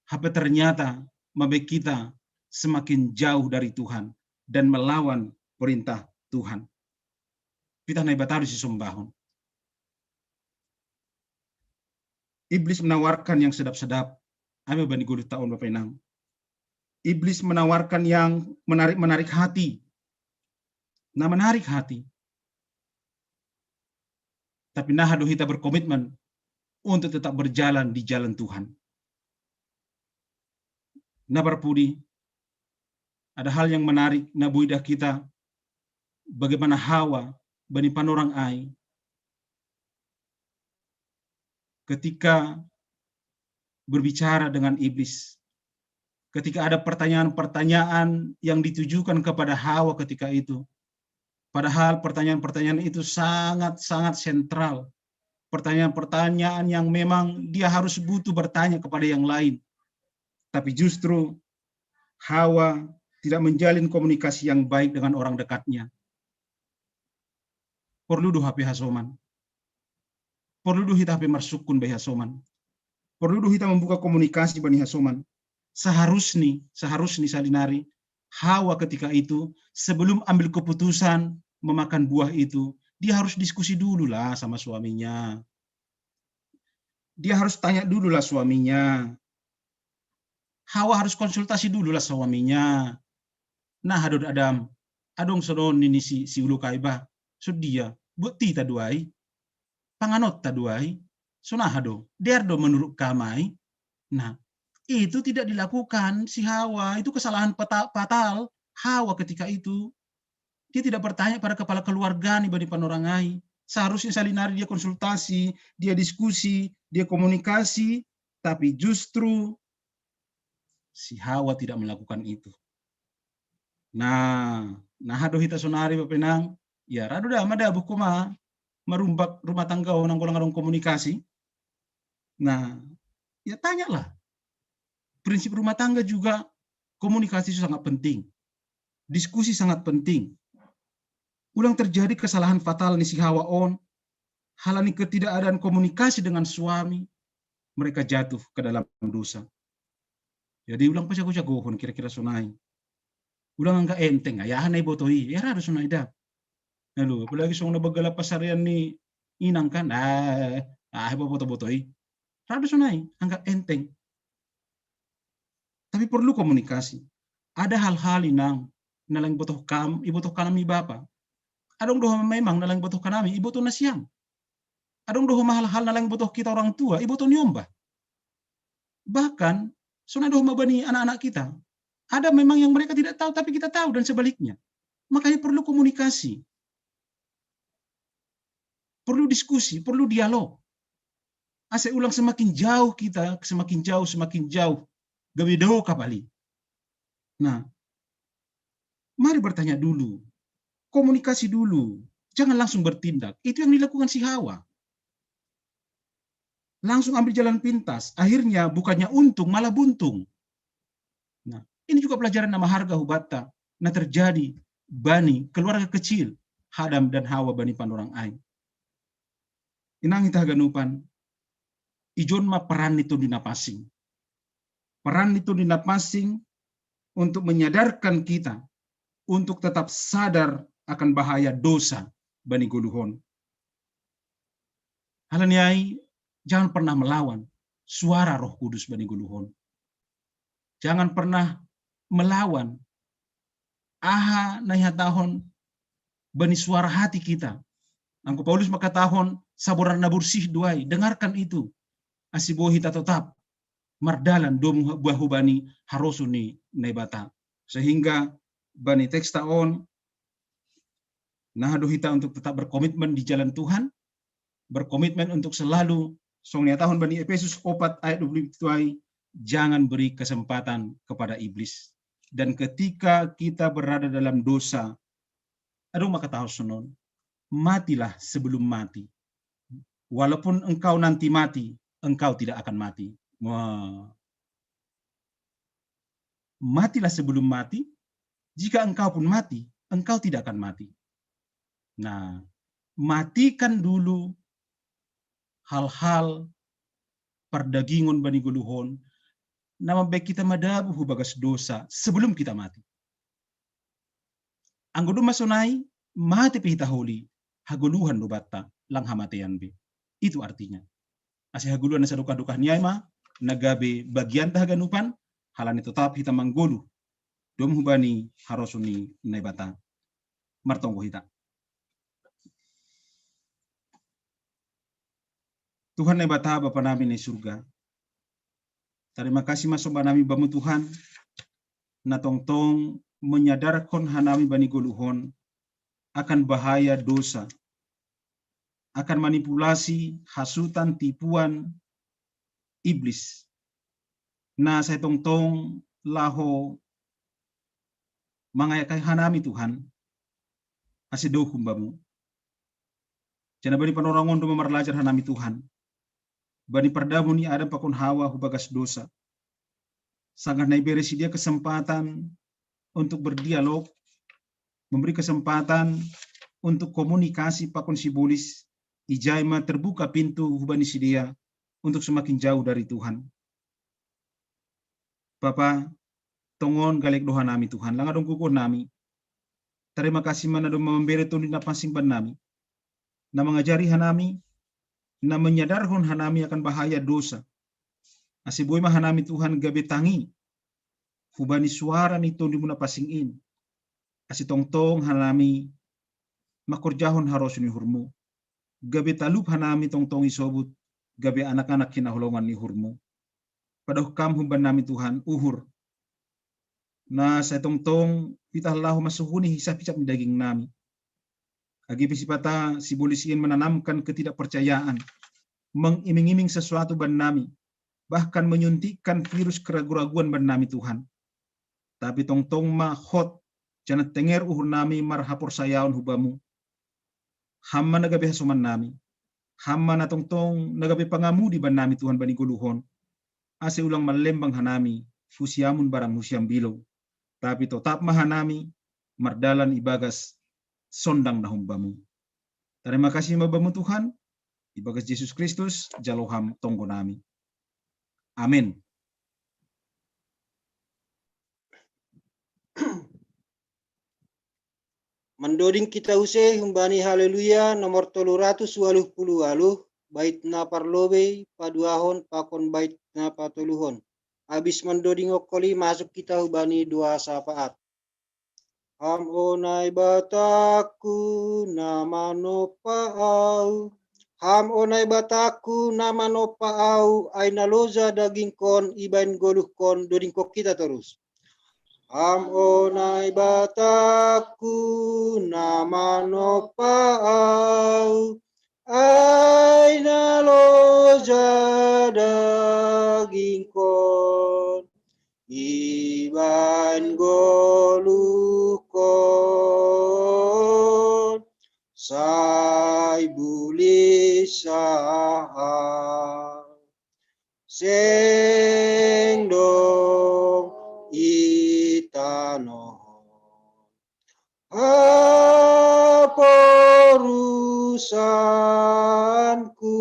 hape ternyata mambaik kita semakin jauh dari Tuhan dan melawan perintah Tuhan. Pitah Naibata do sisombahon. Iblis menawarkan yang sedap-sedap. Ame bani goluhta on, Bapak Inang. Iblis menawarkan yang menarik-menarik hati. Nah, menarik hati. Tapi naha do hita berkomitmen untuk tetap berjalan di jalan Tuhan. Na parpudi, ada hal yang menarik na boi dah kita, bagaimana Hawa bani panorang ai ketika berbicara dengan iblis. Ketika ada pertanyaan-pertanyaan yang ditujukan kepada Hawa ketika itu. Padahal pertanyaan-pertanyaan itu sangat-sangat sentral. Pertanyaan-pertanyaan yang memang dia harus butuh bertanya kepada yang lain. Tapi justru Hawa tidak menjalin komunikasi yang baik dengan orang dekatnya. Porlu do hape hasoman. Porlu do hita hape marsukun bani hasoman. Porlu do hita membuka komunikasi bani hasoman. Seharusni, seharusni sahali nari, Hawa ketika itu, sebelum ambil keputusan memakan buah itu, dia harus diskusi dulu lah sama suaminya. Dia harus tanya dulu lah suaminya. Hawa harus konsultasi dulu lah suaminya. Nah, hadod Adam, adong sonon nini si, si ulu kai bah. Sudia, buat tita duai. Panganot ta duai. Sonahado, dear do menurut kamai. Nah, itu tidak dilakukan si Hawa. Itu kesalahan fatal. Hawa ketika itu, dia tidak bertanya pada kepala keluarga ni bani panorangai. Seharusnya salinari dia konsultasi, dia diskusi, dia komunikasi, tapi justru si Hawa tidak melakukan itu. Nah, nah, haddo hita sonari bapenang, ya rado da madabuh koma marumbak rumah tangga onang golang adong komunikasi. Nah, ya tanyalah. Prinsip rumah tangga juga komunikasi itu sangat penting. Diskusi sangat penting. Ulang terjadi kesalahan fatal ni si Hawa on, halani ketidakadaan komunikasi dengan suami, mereka jatuh ke dalam dosa. Jadi ulang pajago-jagohon kira-kira sonai. Ulang angka enteng, ayahan nai botoi, ya rado sonai da. Lalu apalagi songon na bagala pasarian ni inang kan, ah, ah, boto-botoi. Rado sonai, angka enteng. Tapi perlu komunikasi. Ada hal-hal inang, na lang botoh kam, ibotoh kanami bapa. Adong doho memang na lang botoh kanami, ibotoh nasiam. Adong doho hal-hal na lang botoh kita orang tua, ibotoh ni ombah. Bahkan, sonai doho mabani anak-anak kita. Ada memang yang mereka tidak tahu, tapi kita tahu dan sebaliknya. Makanya perlu komunikasi. Perlu diskusi, perlu dialog. Asa ulang semakin jauh kita, semakin jauh, semakin jauh. Gabe do kapali. Nah, mari bertanya dulu. Komunikasi dulu. Jangan langsung bertindak. Itu yang dilakukan si Hawa. Langsung ambil jalan pintas. Akhirnya bukannya untung, malah buntung. Nah, ini juga pelajaran na maharga hubatta na terjadi bani keluarga kecil Adam dan Hawa bani panorang ai. Inang hita haganupan, ijon ma peran ni Tondi Napansing. Peran ni Tondi Napansing untuk menyadarkan kita untuk tetap sadar akan bahaya dosa bani goluhon. Halani ai, jangan pernah melawan suara Roh Kudus bani goluhon. Jangan pernah melawan aha na ihatahon bani suara hati kita. Anggo Paulus mangkatahon saboran na borsih do ai, dengarkan itu. Asa boi hita totap mardalan domu buah hubani harosuh ni Naibata. Sehingga bani teksta on, nah do hita untuk tetap berkomitmen di jalan Tuhan, berkomitmen untuk selalu songon na ihatahon bani Efesus opat ayat dua puluh tujuh ai, jangan beri kesempatan kepada iblis. Dan ketika kita berada dalam dosa, adong ma hata songon, matilah sebelum mati. Walaupun engkau nanti mati, engkau tidak akan mati. Wah. Matilah sebelum mati. Jika engkau pun mati, engkau tidak akan mati. Nah, matikan dulu hal-hal pardagingon bani goluhon, na mambaen hita madabuh hu bagas dosa sebelum hita mati. Anggo domma sonai, mate pe hita holi, hagoluhan do banta, lang hamatean be. Itu artinya. Asa hagoluhan na sadokah-dokah ni ai ma na gabe bagianta haganupan, halani totap hita manggoluh domu hubani harosuh ni Naibata. Martonggo hita. Tuhan Naibata, Bapa nami na i surga, tarima kasih ma somba nami Bamu Tuhan, na tongtong menyadarkon hanami bani goluhon akan bahaya dosa, akan manipulasi, hasutan, tipuan iblis, na sai tongtong laho mangayak hanami Tuhan, asa dao hu Bamu. Jala bani panorang on do mamarlajar hanami Tuhan, bani pardamu ni Adam pakon Hawa hu bagas dosa. Sanggah na ibere sidea kesempatan untuk berdialog, memberi kesempatan untuk komunikasi pakon sibolis, ijai ma terbuka pintu hubani sidea untuk semakin jauh dari Tuhan. Bapa, tongon galek do hanami Tuhan, lang adong gogo nami. Tarima kasih ma na domma mambere Tondi Napansing bannami, na mangajari hanami, na manyadarhon hanami akan bahaya dosa. Ase boi ma hanami Tuhan gabe tangi hubani suara ni Tondumu na pansing in. Ase tongtong hanami mangkorjahon harosuh ni uhurMu. Gabe talup hanami tongtong isobut gabe anak-anak hinaholongan ni uhurMu. Padaoh Kam humbani nami Tuhan uhur na sai tongtong pitah laho mansohoni hisap-hisap ni daging nami. Age pe sipata sibolis in menanamkan ketidakpercayaan, mengiming-iming sesuatu bani nami, bahkan menyuntikkan virus keragu-raguan bani nami Tuhan. Tapi tongtong ma hot, janah tenger uhur nami marhaporsayaon hu Bamu. Ham ma na gabe hasoman nami. Ham ma na tongtong na gabe pangamudi bani nami Tuhan bani goluh on. Ase ulang manlembang hanami hu siamun barang hu siambilou. Tapi totap ma hanami mardalan ibagas sondang na hum Bamu. Tarima kasih ma Bamu Tuhan, ibagas Jesus Kristus jalo Ham tonggo nami. Amin. Mandoding kita use humbani Haleluya nomor tolu ratus waluh puluh waluh, bait na parlobei, paduahon pakon bait na patoluhon. Abis mandoding okkoli masuk kita hubani doa sapaat. Ham o Naibataku na manompa au. Ham o Naibataku na manompa au, ai na loja dagingkon ibaen goluhkon, dodingkon kita torus. Ham o Naibataku na manompa au, ai na loja dagingkon ibaen goluhkon, sai bulih sahat. Seng dong itanohon haporusanku,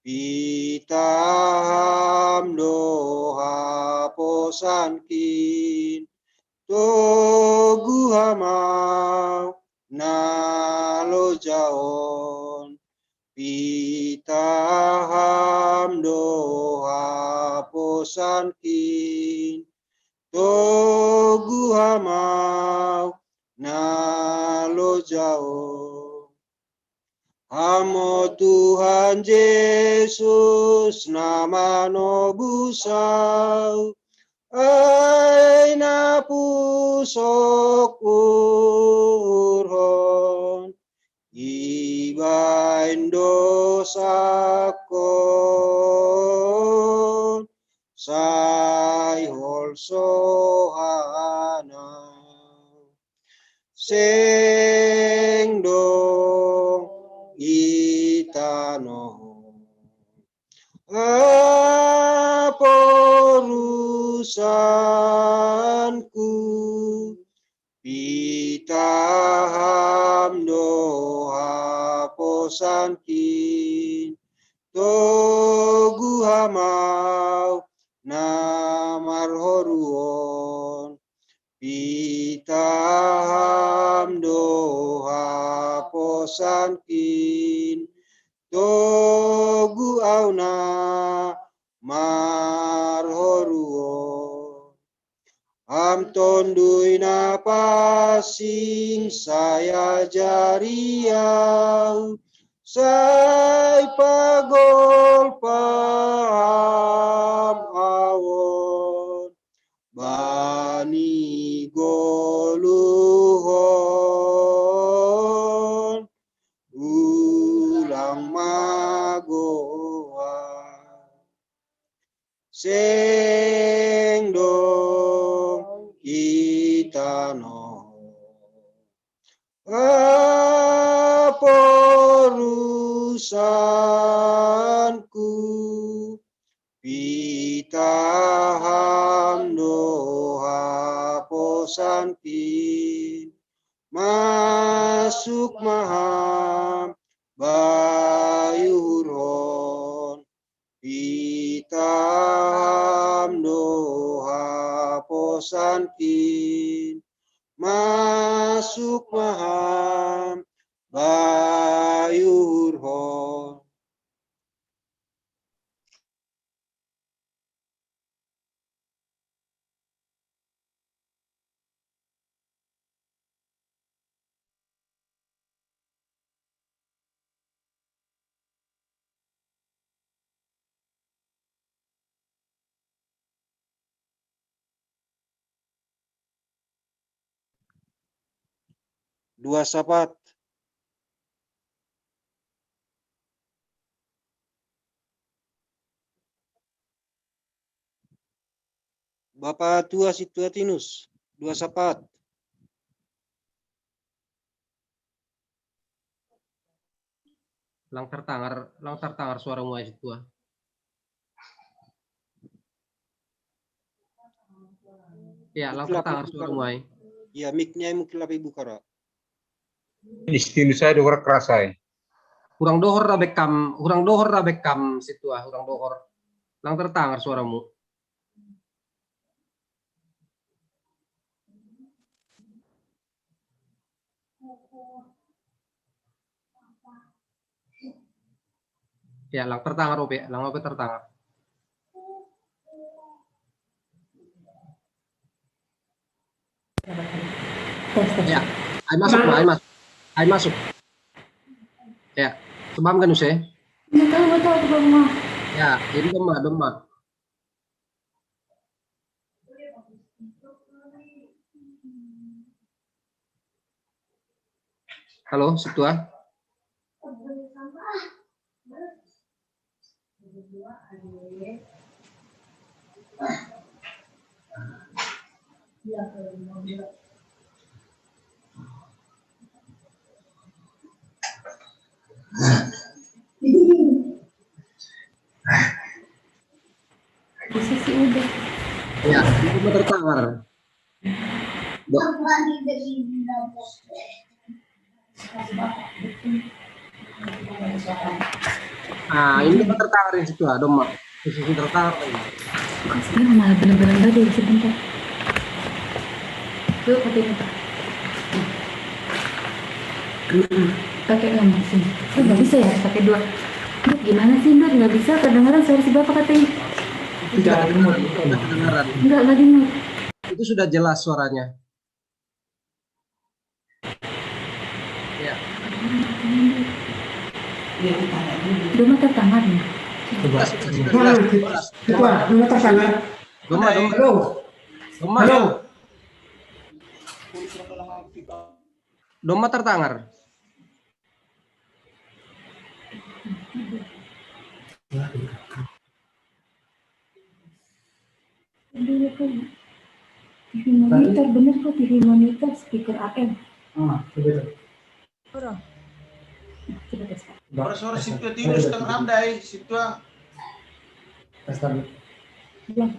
pitah Ham do haposankin, toguh Ham au na loja on, pitah Ham do haposankin, toguh Ham au na loja on. Ham o Tuhan Jesus na manobus au, ai na pusok uhurhon ibaen dosakon, sai holso Ham au. Seng dong itanohon haporusanku, pitah Ham do haposankin, toguh Ham au na marhoru on, pitah Ham do haposankin, toguh au na marhoru on. Ham Tonduy Na Pansing, sai ajari au, sai pagolpa Ham au on bani goluh on, ulang magoan. Seng dong itanohon haporusanku, pitah Ham do haposankin, masuk ma Ham bai uhurhon, pitah Ham do haposankin, masuk ma Ham bai uhurhon. Dua sapat. Bapa tua si tua Tinus, dua sapat. Lang tertangar, lang tertangar suara muai si tua. Ya, lang tertangar suara muai. Ya, mic-nya mungkin lebih buka, Ra. Istinus saya dengar keras saya. Hurang dohor ra bekam, hurang dohor ra bekam si tua, hurang dohor. Lang tertangar suaramu. Ya, lang tertangar, Ope. Lang Ope tertangar. Tes, tes. Ya, ai masuk, ai masuk. Ai masuk. Ya, sebab kan, Use? Nggak tahu, nggak tahu, aku belum mau. Ya, ini domma, domma. Halo, si tua. Bisa sih udah. Ya, itu mah tertangar. Ah, ini mah tertangar di situ, ada mah. Posisi tertangar ini. Sekarang malah bener-bener nggak ada, sebentar. Tuh, pakai ini, Pak. Pakai yang sini. Kan nggak bisa ya, pakai dua. Dut, gimana sih, Dut? Nggak bisa kedengeran suara si Bapak katanya. Tidak kedengeran. Nggak, nggak dengar. Itu sudah jelas suaranya. Ya. Domma tertangar nih. Coba. Jelas, jelas, jelas. Coba, Domma tertangar. Domma, Domma. Halo. Domma. Halo. Domma tertangar. Dulu kan T V monitor, bener kok, T V monitor, speaker A M. Ah, begitu. Ora. Coba tes, Pak. Ora suara si tua Tinus, tang ramdai, si tua. Tes tadi. Ulang.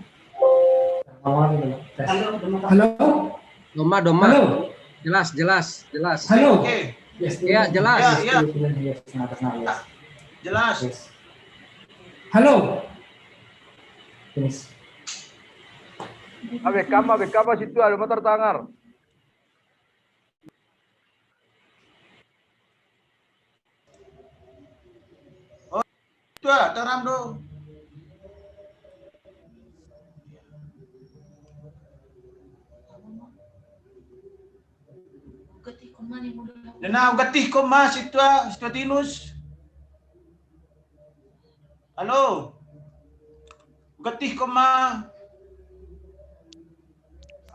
Halo? Halo? Domma, Domma. Halo? Jelas, jelas, jelas. Halo? Oke. Yes, ya, jelas. Ya, ya. Yes, yes, yes. Jelas. Yes. Halo? Yes. Abe kama, abe kama si tua, Domma tertangar. Tua, taram do. Nena, gatih ko ma si tua, si tua Tinus. Halo. Gatih ko ma.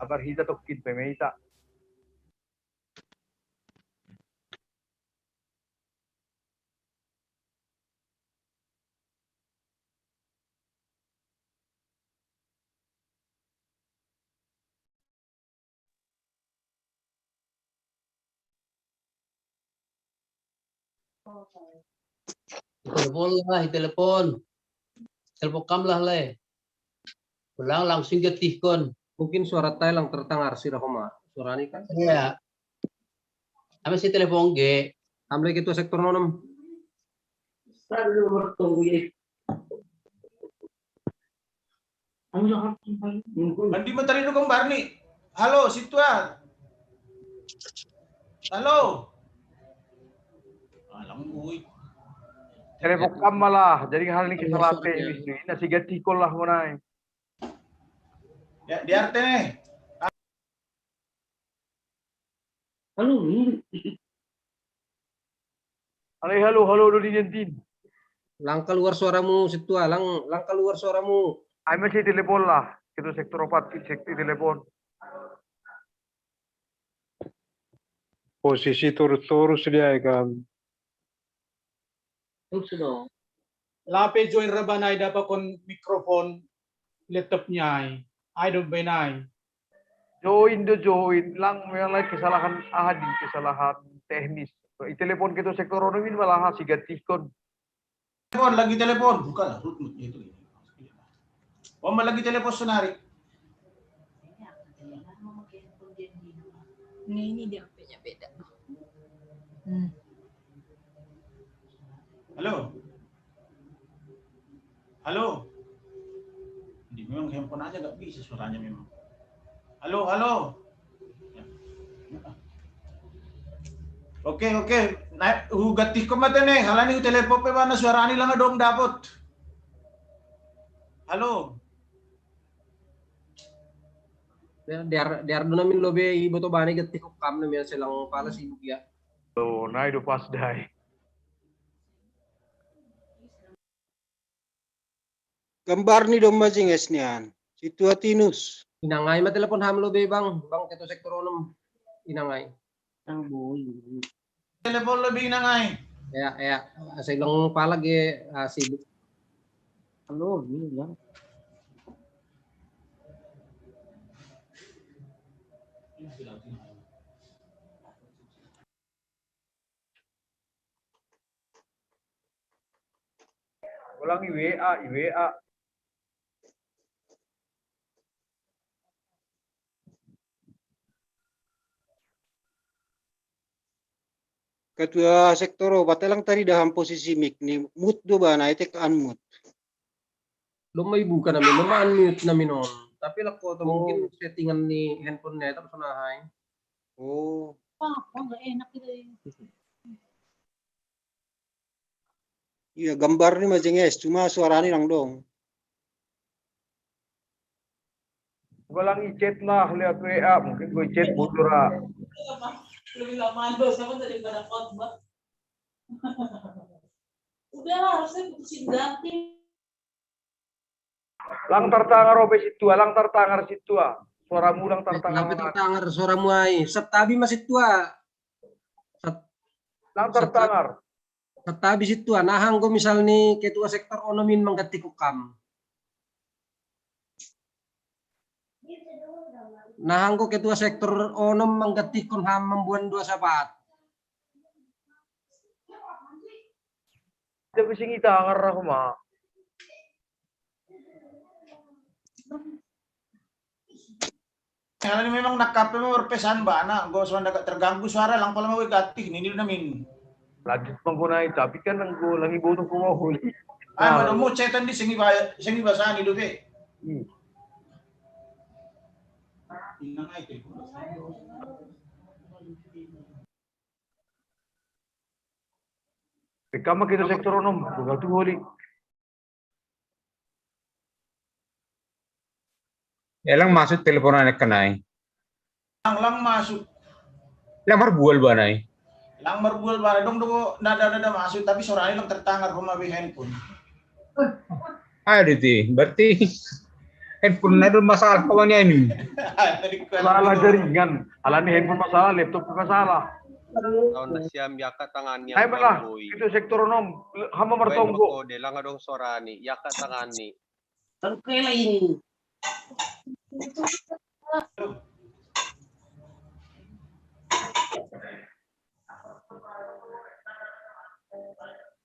Abar hita tokin pemeta. Telepon lah, telepon. Telepon kam lah le. Pulang langsung gatih kon. Mungkin suara Thailand tertangar sira homa. Suara ini kan? Iya. Ame si telepon ge. Amle ketua sektor nonom. Andi matari do gambar ni. Halo, si tua. Halo. Alang ui. Telepon kam malah, jadi hal ini kita latih. Ini si gatih kon lah menai. Ya, di arte nih. Halo, ini. Halo, halo, halo, Dodi Jentin. Lang keluar suaramu, si tua, lang, lang keluar suaramu. Ai masih telepon lah, itu sektor opat, sektor telepon. Posisi turus-turus dia kan. Lape join ra bana ai, dapa kon mikrofon laptop niai. Ai do benai. Join do join, lang memang lagi kesalahan, aha di, kesalahan teknis. I telepon ketua sektor onom in malah si gantikon. Telepon, lagi telepon. Bukan lah, root itu. Oh, lagi telepon senari. Ini, ini dia HP-nya beda. Hmm. Halo. Halo. Di memang handphone aja nggak bisa suaranya memang. Halo, halo. Oke, oke. Nah, hugatiko mate ne. Halani telepon pe bana suarani langa dong dapot. Halo. Diar diar dona min lobe iboto bani gatiko kam na min selang pala sibuk ya. Tuh, nah itu pas dai. Gambar ni dong majinges nian. Situatinus. Inangai ma telepon ham lobe bang, bang ketua sektor onom. Inangai. Ang boy. Telepon lobe inangai. Ya, ya. Selang pala ge ah, sibuk. Halo, ini ya. Ulang i WA, i WA. Ketua sektor o, batelang tadi daham posisi mik ni mute do bana, etek unmute. Lo mai buka nami, lo mai unmute nami non. Tapi lako to mungkin settingan ni handphone na tapi sonahai. Oh. Apa nggak enak gitu ya. Iya, gambar ni majinges, cuma suarani lang dong. Ulang i-chat lah lewat WA, mungkin gue chat bocor ah. Lebih lama dosa mah daripada khotbah. Udahlah, harusnya putusin ganti. Lang tartangar obe situa, lang tartangar situa. Suaramu lang tartangar. Tapi tartangar suaramu ai. Satabi ma situa. Lang tartangar. Satabi situa. Nahang go misal ni ketua sektor onom in mangganti ko kam. Nahang go ketua sektor onom mangganti kon ham mambuan dua sapat. Tapi sing itangar aku ma. Yang ini memang nak kape memang berpesan bana, gue suara agak terganggu suara lang pala mau gatih ini udah min. Lanjut menggunai, tapi kan nang gue lagi butuh gue mau huli. Ah, mana mau cetan di sini bahaya, sini bahasa ini dulu. Pekama kita sektor onom, buka tuh huli. Elang masuk teleponan kenai. Lang lang masuk. Lang marbual banai. Lang marbual banai dong dong nada nada masuk tapi suaranya lang tertangar rumah be handphone. Aduh ti, berarti handphone ada masalah kawannya ini. Salah jaringan. Alani handphone masalah, laptop masalah. Tahun na siyam yaka tangan niya. Ay, bala, itu sektor onom. Hama martonggo. Kode lang adong suarani, yaka tangan ni. Tangkela ini.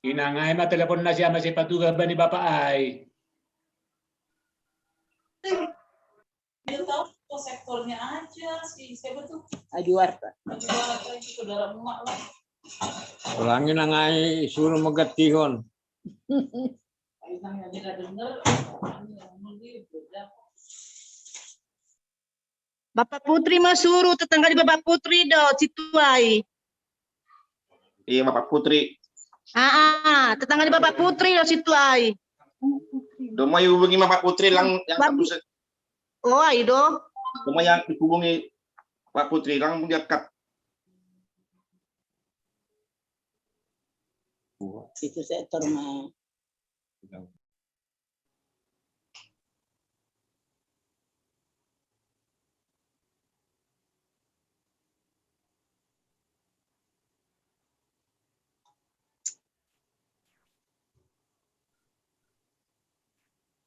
Inang ai ma telepon na siya masih patuga ba ni bapa ai. Dia tahu ke sektornya aja si siapa tuh? Ajuarta. Ajuarta itu saudara emak lah. Ulangi na ngai suruh magatihon. Inang yang dia dengar, ini yang ini beda. Bapak Putri masuru, tetangga di Bapak Putri do, situai. Iya, Bapak Putri. Ah, tetangga di Bapak Putri do, situai. Domai hubungi Bapak Putri lang yang Babi. Oh, ai do. Domai yang dihubungi Pak Putri lang diangkat. Itu sektor ma.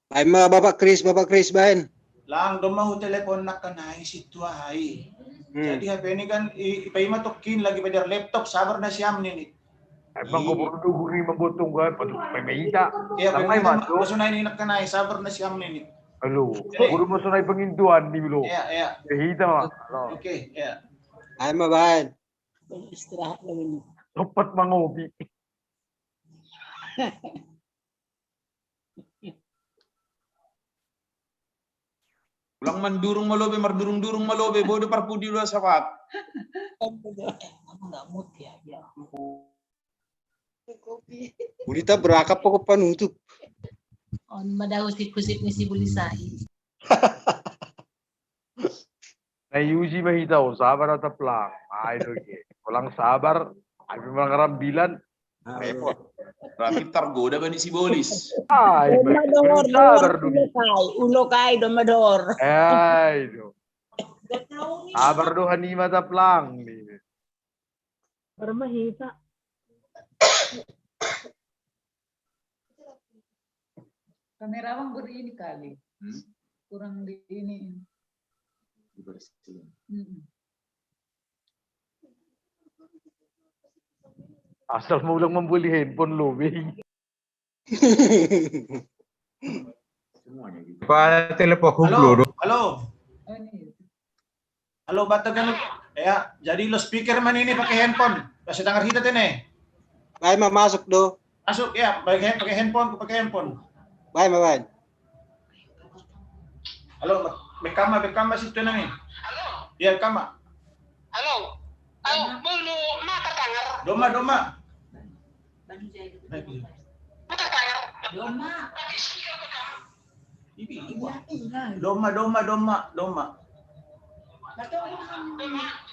Baen ma Bapak Kris, Bapak Kris, baen. Lang, dong mau telepon nak kanai si tua hai. Hmm. Jadi H P ini kan ipaima tokin lagi belajar laptop, sabar na siam nini. Emang kau perlu guri membotong kan, patut pemaita. Iya, pemaita. Maksudnya ini nak kanai, sabar na siam nini. Halo, guru maksudnya pengintuan di lo. Iya, iya. Pemaita mah. Oke, iya. Ayo mah baen. Istirahat lagi. Cepat mangopi. Ulang mandurung malobe, mardurung-durung malobe, bodo parpudi dua sawat. Kamu nggak mood ya, ya. Ulita berakap pokok panutup. On madau si kusip ni si Bulisai. Na iuji mahita o sabar atau pelang. Ai doge. Pelang sabar, ai memang rambilan. Repot. Berarti tergoda bani si Bolis. Ai, Domador, sabar dulu. Ulokai, Ulokai, Domador. Ai do. Sabar do hanima taplang ni. Bermahita. Kamerawan beri ini kali. Hmm? Kurang di ini. Dibersihin. Mm-mm. Asal mau ulang membeli handphone lo, Bey. Semuanya gitu. Pak telepon Halo, hublo do. Halo. Oh, ini. Halo, Batak kan? Ya, jadi lo speaker mana ini pakai handphone? Kasih tangan kita tene. Baen ma masuk do. Masuk ya, pakai pakai handphone, pakai handphone. Baen ma baen. Halo, bekama, bekama situ nami. Halo. Iya, kama. Halo. Au, bulu mata tangar. Doma, doma. Mata tangar. Doma. Ibi, ibi. Doma, doma, doma, doma.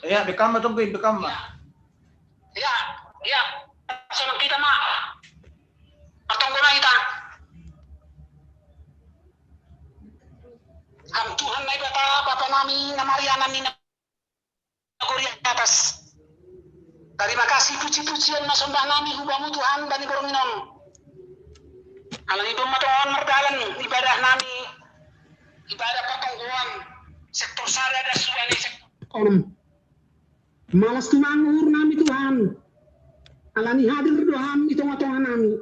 Iya, bekama tungguin, bekama. Ya, ya. Sama kita mah. Pertonggo na ita. Ham Tuhan na Ibata, Bapa nami na marianan ni nagori atas. Tarima kasih puji-pujian masombah nami hubamu Tuhan bani borngin on. Alani domma tongon mardalan ibadah nami, ibadah pertonggoan sektor sada das dua ni sektor. Malas tumang uhur nami Tuhan. Alani hadir do Ham i tonga-tonga nami.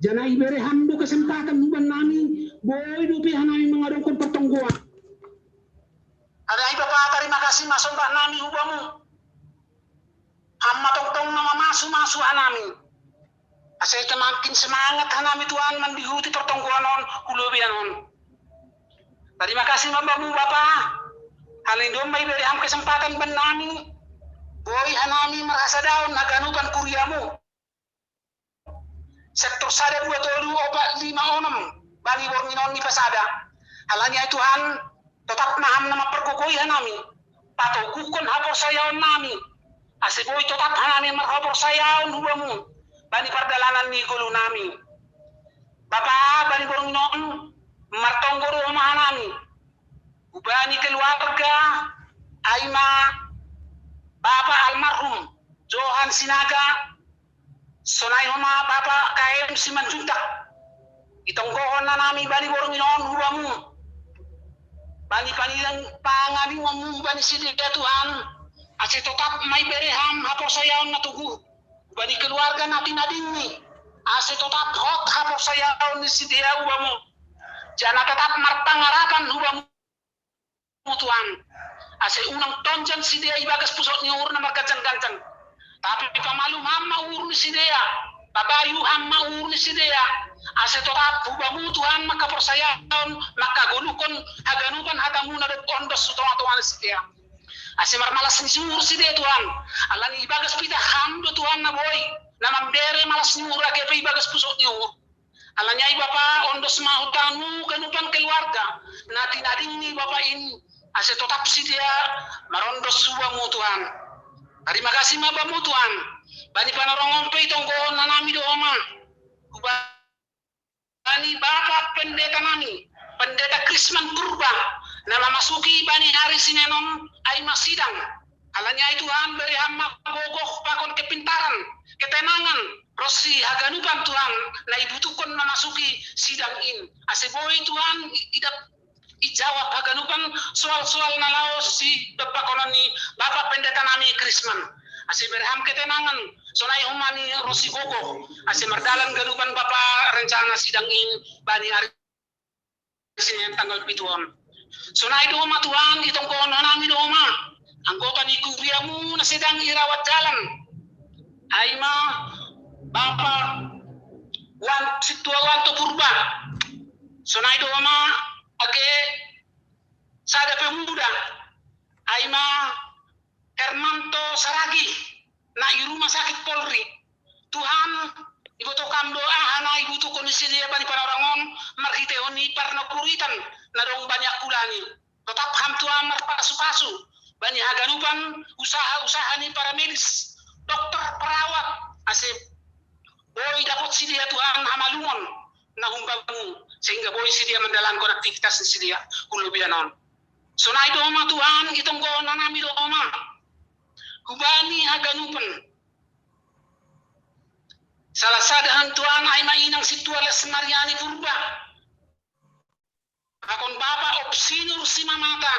Janah ibere Ham do kesempatan huban nami, boi dope hanami mangadongkon pertonggoan. Alani Bapa, tarima kasih masombah nami hubamu. Ham ma tongtong na mamasu-masu hanami. Ase semakin semangat hanami Tuhan mandihuti pertonggoan on hu lobeian on. Tarima kasih ma bamu Bapa. Alani domma ibere Ham kesempatan ban nami. Boi hanami marhasadaon haganupan kuriamu. Sektor sada dua tolu opat lima onom bani borngin on nipasada. Alani ai Tuhan, totap ma Ham na mampargogoi hanami. Patoguhkon haporsayaon nami. Ase boi totap hanami marhaporsayaon hubamu bani pardalanan ni golu nami. Bapa, bani borngin on martonggo do homa hanami. Hubani keluarga, ai ma Bapa almarhum Johan Sinaga, sonai homa Bapa K M Simanjuntak. Itonggohon hanami bani borngin on hubamu. Bani panilang panganingonmu bani sidea Tuhan. Ase totap ma ibere Ham haporsayaon na toguh. Bani keluarga na tinadingni. Ase totap hot haporsayaon ni sidea hubamu. Janah totap marpangarapan hubamu Tuhan. Ase unang tonjan sidea ibagas pusok ni uhur na marganjang-ganjang. Tapi pamalum Ham ma uhur ni sidea. Pabayu Ham ma uhur ni sidea. Ase totap hubamu Tuhan mangkaporsayaon, mangkagoluhkon haganupan hatamu na dob ondos hu tonga-tonga ni sidea. Ase marmalas ni uhur sidea Tuhan. Alani ibagas pitah Ham do Tuhan na boi, na mambere malas ni uhur age pe ibagas pusok ni uhur. Alani ai Bapa, ondos ma hu tanganmu ganupan keluarga na tinadingni Bapa in, ase totap sidea marondos hubamu Tuhan. Tarima kasih ma bamu Tuhan. Bani panorongon pe itonggohon hanami do homa. Hubani Bapa pendeta nami, Pendeta Krisman Purba, na mamasuki bani ari sinenon ai ma sidang. Alani ai Tuhan, bere Ham ma gogoh pakon kepintaran, ketenangan, Ro si haganupan Tuhan na ibutuhkon mamasuki sidang in. Ase boi Tuhan idap ijawab haganupan soal-soal na laho sidompakonon ni Bapa Pendeta nami Krisman. Ase bere Ham ketenangan, sonai homa ni ro si gogo, ase mardalan ganupan Bapa rencana sidang in bani ari Senin tanggal pitu on. Sonai do homa Tuhan, itonggohon hanami do homa anggota ni kuriamu na sedang irawat jalan. Ai ma Bapa Wan, Sintua Wanto Purba. Sonai do homa age sada pemuda. Ai ma Hermanto Saragi na i rumah sakit Polri. Tuhan, iboto Ham do aha na ibutuhkon ni sidea bani panorang on marhitehon ni parnogoritan na dong bani angkulani. Totap Ham Tuhan marpasu-pasu bani haganupan usaha-usaha ni paramedis, dokter, perawat, ase boi dapot sidea Tuhan hamalumon na humbamu, sehingga boi sidea mandalankon aktivitas ni sidea hu lobian on. Sonai do homa Tuhan, itonggohon hanami do homa hubani haganupan. Salah sada han Tuhan ai ma inang Sintua Lesmariani Purba pakon Bapa Opsinur Simamata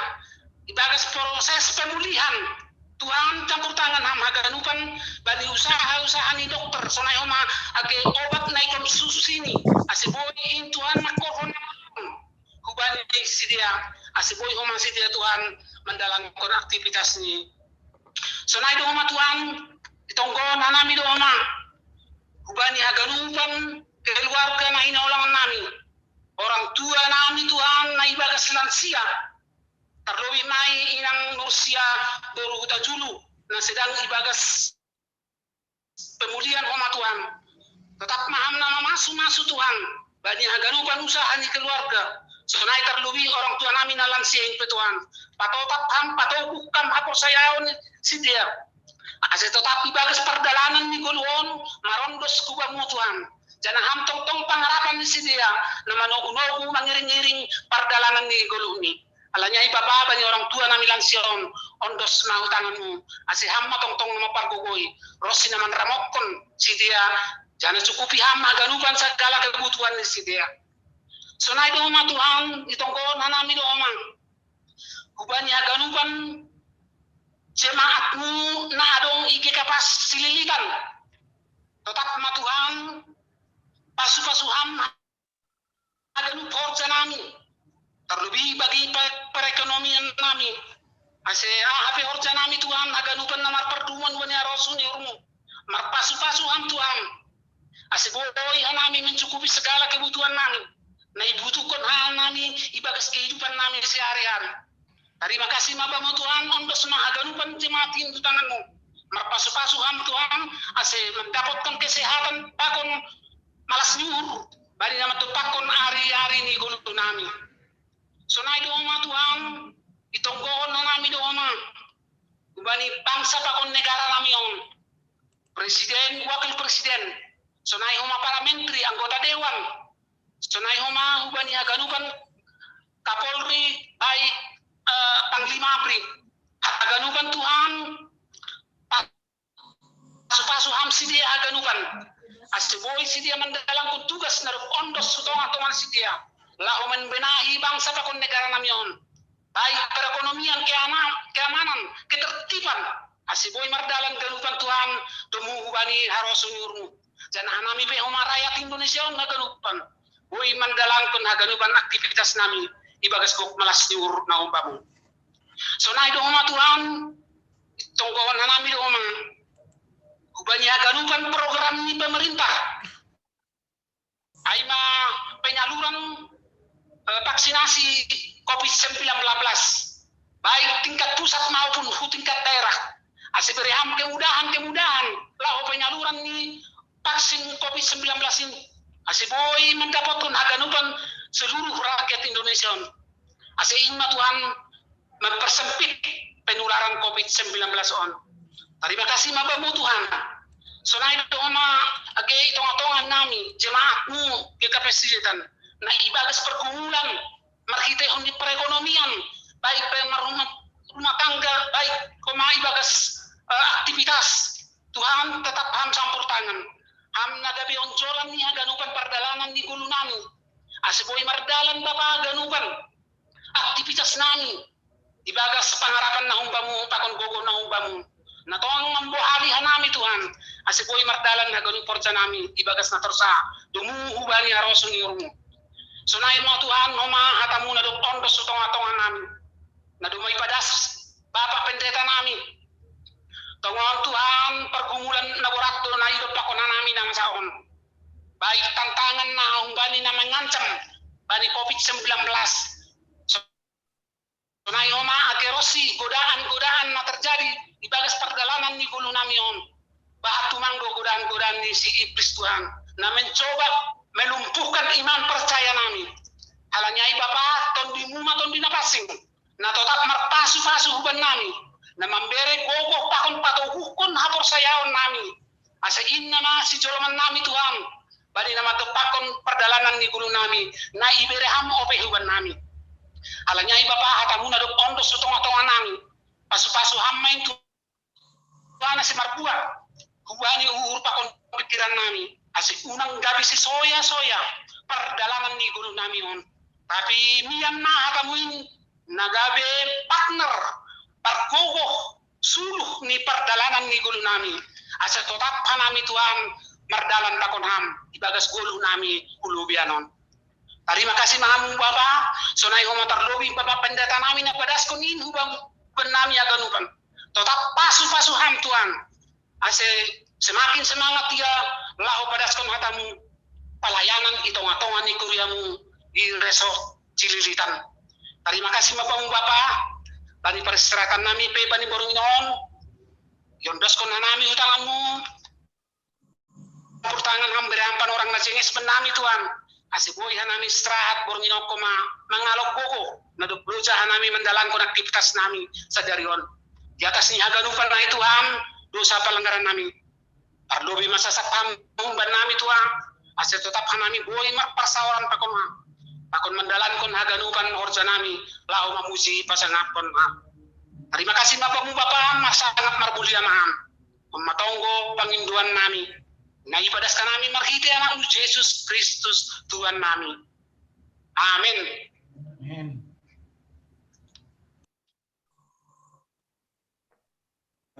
ibagas proses pemulihan. Tuhan, campur tangan Ham haganupan bani usaha-usaha ni dokter, sonai homa age obat na ikonsumsi ni, ase boi in Tuhan mangkorhon hubani sidea, ase boi homa sidea Tuhan mandalankon aktivitas ni. Sonai do homa Tuhan, itonggohon hanami do homa hubani haganupan keluarga na hinaholongan nami, orang tua nami Tuhan na ibagas lansia, tarlobih ma i inang Nursia boru Hutajulu na sedang ibagas pemulihan homa Tuhan. Totap ma Ham na mamasu-masu Tuhan bani haganupan usaha ni keluarga, sonai tarlobih orang tua nami na lansia in pe Tuhan. Patotap Ham, patoguh Ham haporsayaon ni sidea, ase totap ibagas pardalanan ni goluh on marondos hu Bamu Tuhan. Janah Ham tongtong pangarapan ni sidea na manogu-nogu mangiring-iring pardalanan ni goluhni. Alani ai Bapa, bani orang tua nami lansia on, ondos ma hu tanganmu, ase Ham ma tongtong na mampargogoi ronsi na manramotkon sidea, janah cukupi Ham haganupan sagala kebutuhan ni sidea. Sonai do homa Tuhan, itonggohon hanami do homa hubani haganupan jemaatmu na adong i G K Pas Sililitan. Totap ma Tuhan, pasu-pasu Ham haganup horja nami, tarlobih bagi pe-, perekonomian nami. Ase aha pe horja nami Tuhan haganupan na marpardumuan bani harosuh ni uhurmu. Marpasu-pasu Ham Tuhan, ase boi hanami mencukupi segala kebutuhan nami na ibutuhkon hanami ibagas kehidupan nami sehari-hari. Tarima kasih ma Bamu Tuhan, ondos ma haganupan jemaat in tu tanganmu. Marpasu-pasu Ham Tuhan, ase mandapotkon kesehatan pakon malas ni uhur bani na mandompakkon ari-ari ni goluh nami. Sonai do homa Tuhan, itonggohon hanami do homa hubani bangsa pakon negara nami on, presiden, wakil presiden, sonai homa para menteri, anggota dewan, sonai homa hubani haganupan Kapolri, baik, eh, Panglima Abri, haganupan Tuhan, pasu-pasu Ham sidea haganupan, ase boi sidea mandalankon tugas na dob ondos hu tonga-tonga ni sidea, laho membenahi bangsa pakon negara nami on, baik perekonomian, keama-, keamanan, ketertiban, ase boi mardalan ganupan Tuhan domu hubani harosuh ni uhurmu. Janah hanami pe homa rakyat Indonesia on haganupan boi mandalankon haganupan aktivitas nami ibagas gok malas ni uhur na umbamu. Sonai do homa Tuhan, tonggohon hanami do homa hubani haganupan program ni pemerintah, ai ma penyaluran, eh, vaksinasi covid sembilan belas, baik tingkat pusat maupun hu tingkat daerah. Ase bere Ham kemudahan-kemudahan laho penyaluran ni vaksin covid sembilan belas in, ase boi mandapotkon haganupan seluruh rakyat Indonesia on. Ase in ma Tuhan mempersempit penularan covid sembilan belas on. Tarima kasih ma Bamu Tuhan. Sonai do homa age i tonga-tonga nami jemaatmu G K P Sililitan na ibagas pergumulan marhitehon ni perekonomian, baik pe marumah, rumah tangga, baik homa ibagas, eh, aktivitas. Tuhan, tetap Ham campur tangan. Ham na gabe onjolan ni haganupan pardalanan ni golu nami. Ase boi mardalan Bapa haganupan aktivitas nami, ibagas pangarapan na humbamu pakon gogo na humbamu. Na tong mambohali hanami Tuhan, ase boi mardalan haganup horja nami ibagas na torsa domu hubani harosuh ni uhurmu. Sonai ma Tuhan, homa hatamu na dob ondos hu tonga-tonga nami, na domma ipadas Bapa pendeta nami. Tongon Tuhan, pargumulan na borat do na idop pakon hanami na masa on. Baik tantangan na humbani na mangancam bani covid sembilan belas. Sonai homa age ronsi godaan-godaan na terjadi ibagas pardalanan ni golu nami on. Bahat tumang do godaan-godaan ni si iblis Tuhan, na mencoba melumpuhkan iman percaya nami. Halani ai Bapa, tondimu ma tondi na pansing, na totap marpasu-pasu huban nami, na mambere gogo pakon patoguhkon haporsayaon nami. Ase in nama sijoloman nami Tuhan, bani na mandompakkon pardalanan ni golu nami, na ibere ham ope huban nami. Halani ai Bapa, hatamu na dob ondos hu tonga-tonga nami, pasu-pasu ham ma in Tuhan ase marbuah hubani uhur pakon pingkiran nami, ase unang gabe sisoya-soya pardalanan ni golu nami on. Tapi mian ma hatamu in na gabe partner pargogoh suluh ni pardalanan ni golu nami, ase totap hanami Tuhan mardalan pakon ham ibagas golu nami hu lobeian on. Tarima kasih ma hamu Bapa, sonai homa tarlobi Bapa pendeta nami na padaskon in huban nami haganupan. Totap pasu-pasu ham Tuhan, ase semakin semangat ia laho padaskon hatamu, palayanan i tonga-tonga ni kuriamu di resort Cililitan. Tarima kasih ma bamu Bapa, bani parserahan nami pe bani borngin on, iondoskon hanami hu tanganmu, campur tangan ham, bere ham panorang na jenges bannami Tuhan, ase boi hanami istirahat borngin on, homa mangalap gogo na dob loja hanami mandalankon aktivitas nami sadari on. Di atas ni haganupan nai Tuhan, dosa palanggaran nami, parlobi ma sasap ham humbannami Tuhan, ase totap hanami boi marparsaoran pakon ham, pakon mandalankon haganupan horja nami laho mamuji pasangapkon ham. Tarima kasih ma bamu Bapa, marsangap marmulia ma ham. On ma tonggo pangindoan nami, na ipadas hanami marhite Anakmu Jesus Kristus Tuhan nami. Amen. Amen.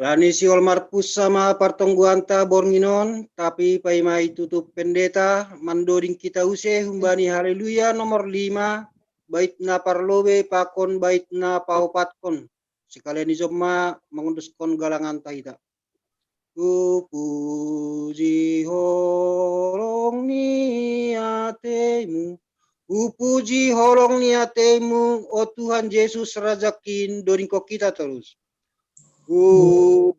Alani sihol marpunsa ma partonggoanta borngin on, tapi paima itutup pendeta mandoding kita use humbani Haleluya nomor lima, bait na parlobei pakon bait na paopatkon. Sekalian i jomma mangondoskon galanganta hita. Hupuji holong ni ateimu, hupuji holong ni ateimu, o Tuhan Jesus Rajakin, dodingkon kita torus. Hupuji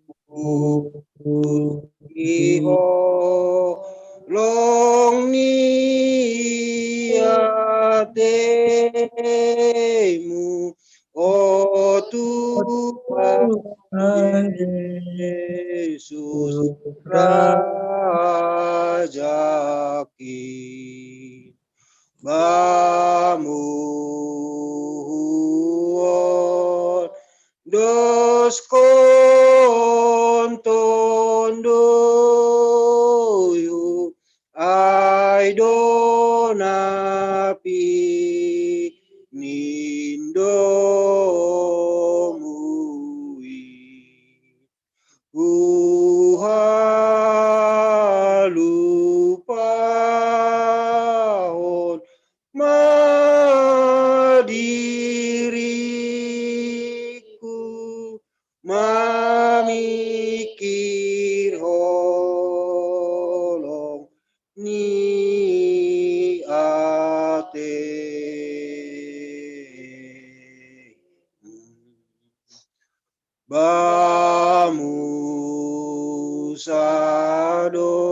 holong ni ateimu, o Tuhan Jesus Rajakin. Bamu huondoskon tonduyu, ai do na pinindodonmu i. Huhalupahon ma diringku, mamingkir holong ni ateimu. Bamu sadokani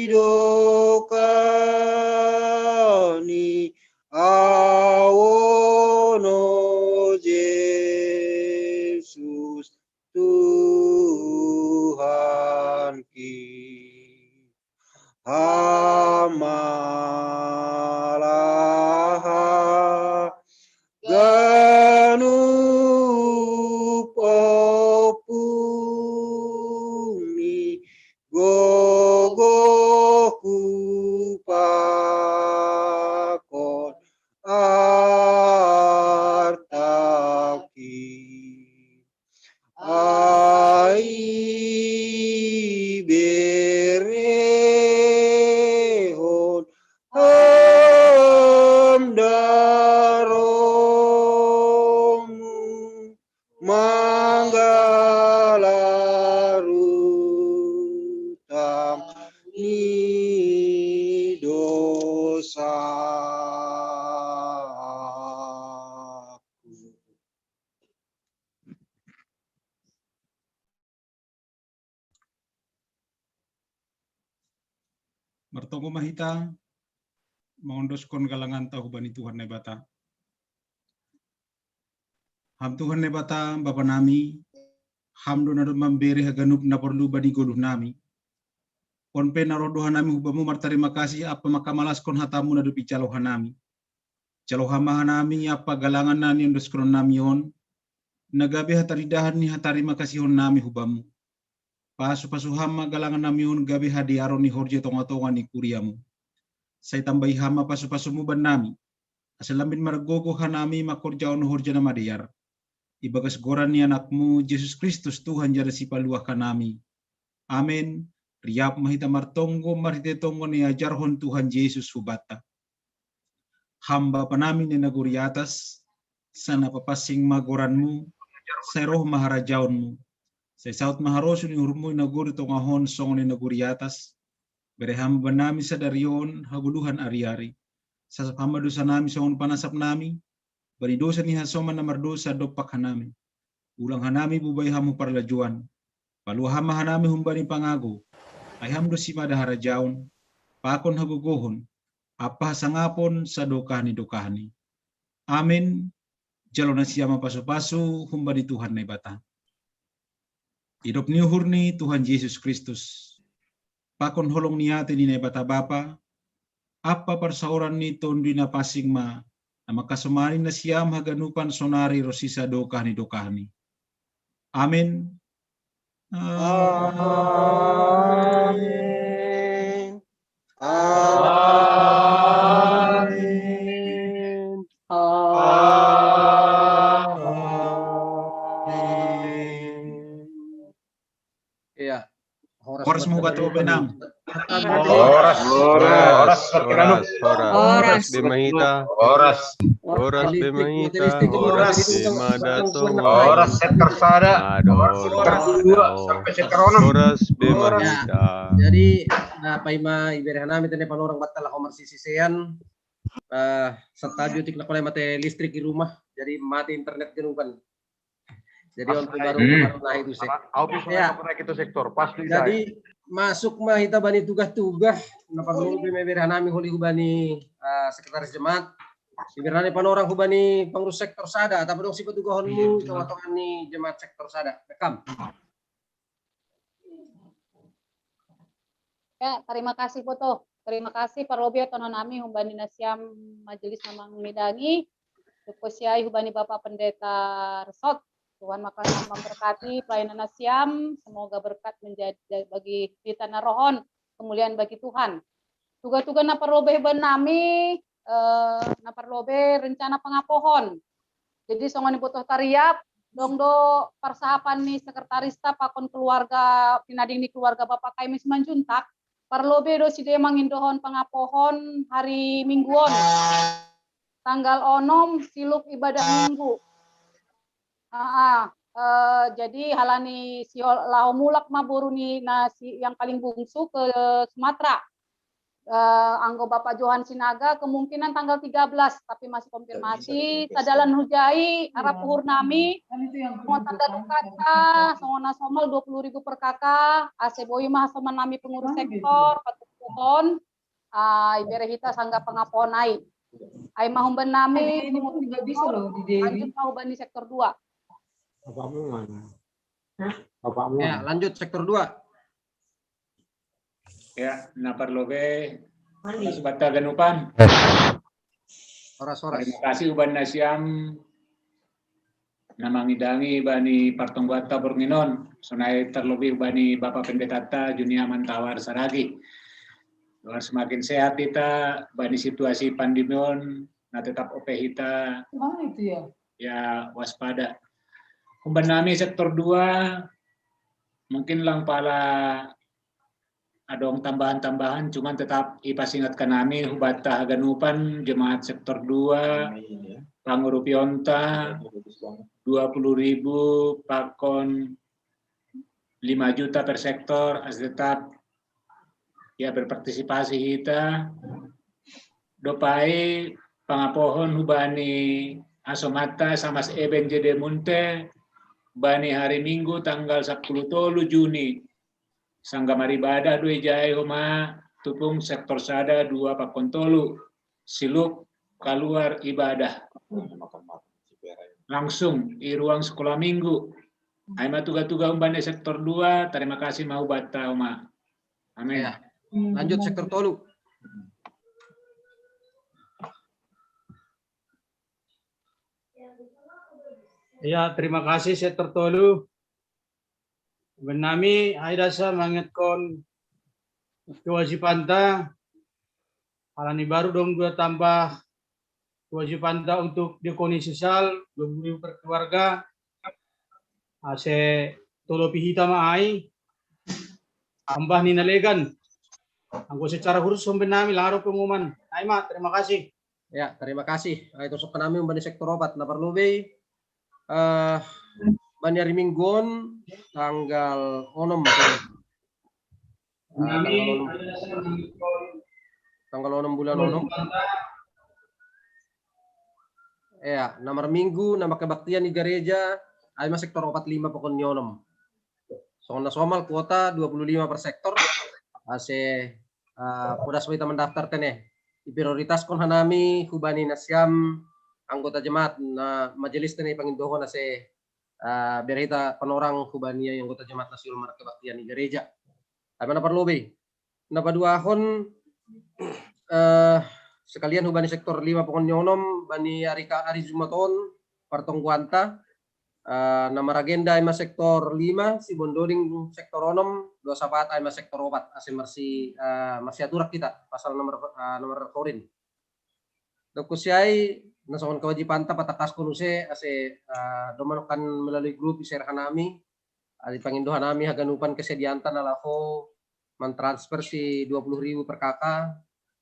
dokani ahu on, o Jesus Tuhanki. Ham ma laho ganup ompu Anggalarutang ni dosa. Martonggo ma hita, mangondoskon galanganta hubani Tuhan Naibata. Ham Tuhan Naibata, Bapa nami, Ham do na dob mambere haganup na porlu bani goluh nami. On pe na roh do hanami hubamu martarima kasih ampa mangkamalaskon hatamu na dob ijalo hanami. Jalo Ham ma hanami ampa galangan na niondoskon nami on, na gabe hataridahan ni hatarima kasihon nami hubamu. Pasu-pasu Ham ma galangan nami on gabe hadearon ni horja tonga-tonga ni kuriamu. Sai tambahi Ham ma pasu-pasumu bannami, asa lambin margogoh hanami mangkorjahon horja na madear. Ibagas goran ni Anakmu, Jesus Kristus, Tuhan jala Sipaluah hanami. Amen. Riap ma hita martonggo marhite tonggo na iajarhon Tuhan Jesus hubanta. Ham Bapa nami na i nagori atas, sai na papansing ma goranmu, sai roh ma harajaonmu, sai saut ma harosuh ni uhurmu i nagori tongah on songon i nagori atas. Bere Ham bannami sadari on hagoluhan ari-ari. Sasap Ham ma dosa nami songon panasap nami bani dosa ni hasoman na mardousa dompak hanami. Ulang hanami bubai Ham hu parlajouan. Paluah Ham ma hanami humbani pangago. Ai Ham do simada harajaon, pakon hagogohon, ampa hasangapon sadokah ni dokahni. Amen. Jalo nasiam ma pasu-pasu humbani Tuhan Naibata. Idop ni uhur ni Tuhan Jesus Kristus, pakon holong ni ate ni Naibata Bapa, ampa parsaoran ni Tonduy Napansing ma, na mangkasomani nasiam haganupan sonari ronsi sadokah ni dokahni. Amen. Amen. Amen. Amen. Iya. Horas ma hubanta Bapa nami. Horas. Horas. Horas. Horas. Horas be ma hita. Horas. Horas be ma hita. Horas be ma hita. Horas sektor sada. Horas sektor dua sampai sektor onom. Horas be ma hita. Jadi, na paima ibere hanami tene panorang battala Homer sisisean. Eh, satajo tik na kolai mate listrik di rumah. Jadi mati internet genukan. Jadi untuk baru baru naik itu sih. Au pe so naik itu sektor, pas tu. Jadi masuk ma hita bani tugah-tugah, na parlu pe ma ibere hanami holi hubani, eh, sekretaris jemaat. Ibere hanami panorang hubani pengurus sektor sada, atau dong sipa tugahonmu, tonga-tonga ni jemaat sektor sada. Rekam. Ya, terima kasih Boto. Terima kasih parlobei tongon nami humbani nasiam majelis na mangidangi. Cukup siai hubani Bapak Pendeta Resort. Tuhan maka memberkati pelayanan nasiam. Semoga berkat menjadi bagi kita na roh on, kemuliaan bagi Tuhan. Tugah-tugah na parlobei huban nami, eh, na parlobei rencana pangapohon. Jadi songon ibotoh tariap, dong do parsahapan ni sekretarista pakon keluarga, pinading ni keluarga Bapak Kaimis Manjuntak, parlobei do sidea mangindohon pangapohon hari Minggu on. Tanggal onom siluk ibadah Minggu. Ah, ah, eh, jadi halani si laho mulak ma boru ni na si yang paling bungsu ke Sumatera. Eh, anggo Bapak Johan Sinaga kemungkinan tanggal tiga belas, tapi masih konfirmasi. Sadalan hujai, arap uhur nami, songon tanda dukanta, songon na somal dua puluh ribu per K K, ase boi ma hasoman nami pengurus sektor, patukuhon, ah, ibere hita sanggah pangapohon ai. Ai ma huban nami, lanjut ma huban ni sektor dua. Bapakmu mana? Bapakmu. Ya, lanjut sektor dua. Ya, na parlobei, horas banta ganupan. Horas, horas. Terima kasih uban nasiam na mangidangi bani partonggoanta borngin on. Sonai terlebih bani Bapak Pendetanta Junia Mantawar Saragi. Dohot semakin sehat hita bani situasi pandemi on, na tetap ope hita ya waspada. Umban nami sektor dua, mungkin lang pala adong tambahan-tambahan, cuman tetap ipasingatkan nami hubata haganupan jemaat sektor dua, pangurupionta, dua puluh ribu pakon lima juta per sektor, asa tetap ya berpartisipasi hita. Dopai pangapohon hubani asomata Samas Eben Jedemunte bani hari Minggu tanggal sepuluh tolu Juni. Sangga maribadah dua ijai homa tupung sektor sada dua pakon tolu siluk kaluar ibadah langsung di ruang sekolah minggu. Ai ma tuga-tuga umbani sektor dua, terima kasih mau bata homa. Amin. Ya. Lanjut sektor tolu. Ya, terima kasih sektor tolu. Benami, ai dasa mangetkon kewajibanta, alani baru dong dua tambah kewajibanta untuk diakoni sosial, dua puluh ribu per keluarga, ase tolopi hita ma ai, tambah ni nalegan. Anggo secara khusus hom benami laro pengumuman. Ai ma, terima kasih. Ya, terima kasih. Ai, tosok nami umbani sektor opat, na parlobei eh bani hari mingguon tanggal onom. Tanggal onom bulan onom. Ya, na marminggu na makebaktian di gereja, ai ma sektor opat lima pakon ni onom. Songon na somal kuota dua puluh lima per sektor, ase uh, podas ma hita mandaftar tene. Iprioritaskon hanami hubani nasiam anggota jemaat na majelis tene pangindohon ase uh, berita panorang hubani anggota jemaat na siul markebaktian di gereja. Ai ma na parlobei. Na paduahon eh, sekalian hubani sektor lima pakon ni onom bani ari ka ari Jumat on partongguanta eh, na maragenda ai ma sektor lima, si Bondoding sektor onom, dua sapat ai ma sektor opat, ase marsi eh, marsiaturak hita pasal nomor eh, nomor korin. Dokku siai na songon kewajibanta patakaskon use ase eh, domanokkan melalui grup iserhanami, adi pangindohanami haganupan kesedianta na laho mantransfer si dua puluh ribu per K K,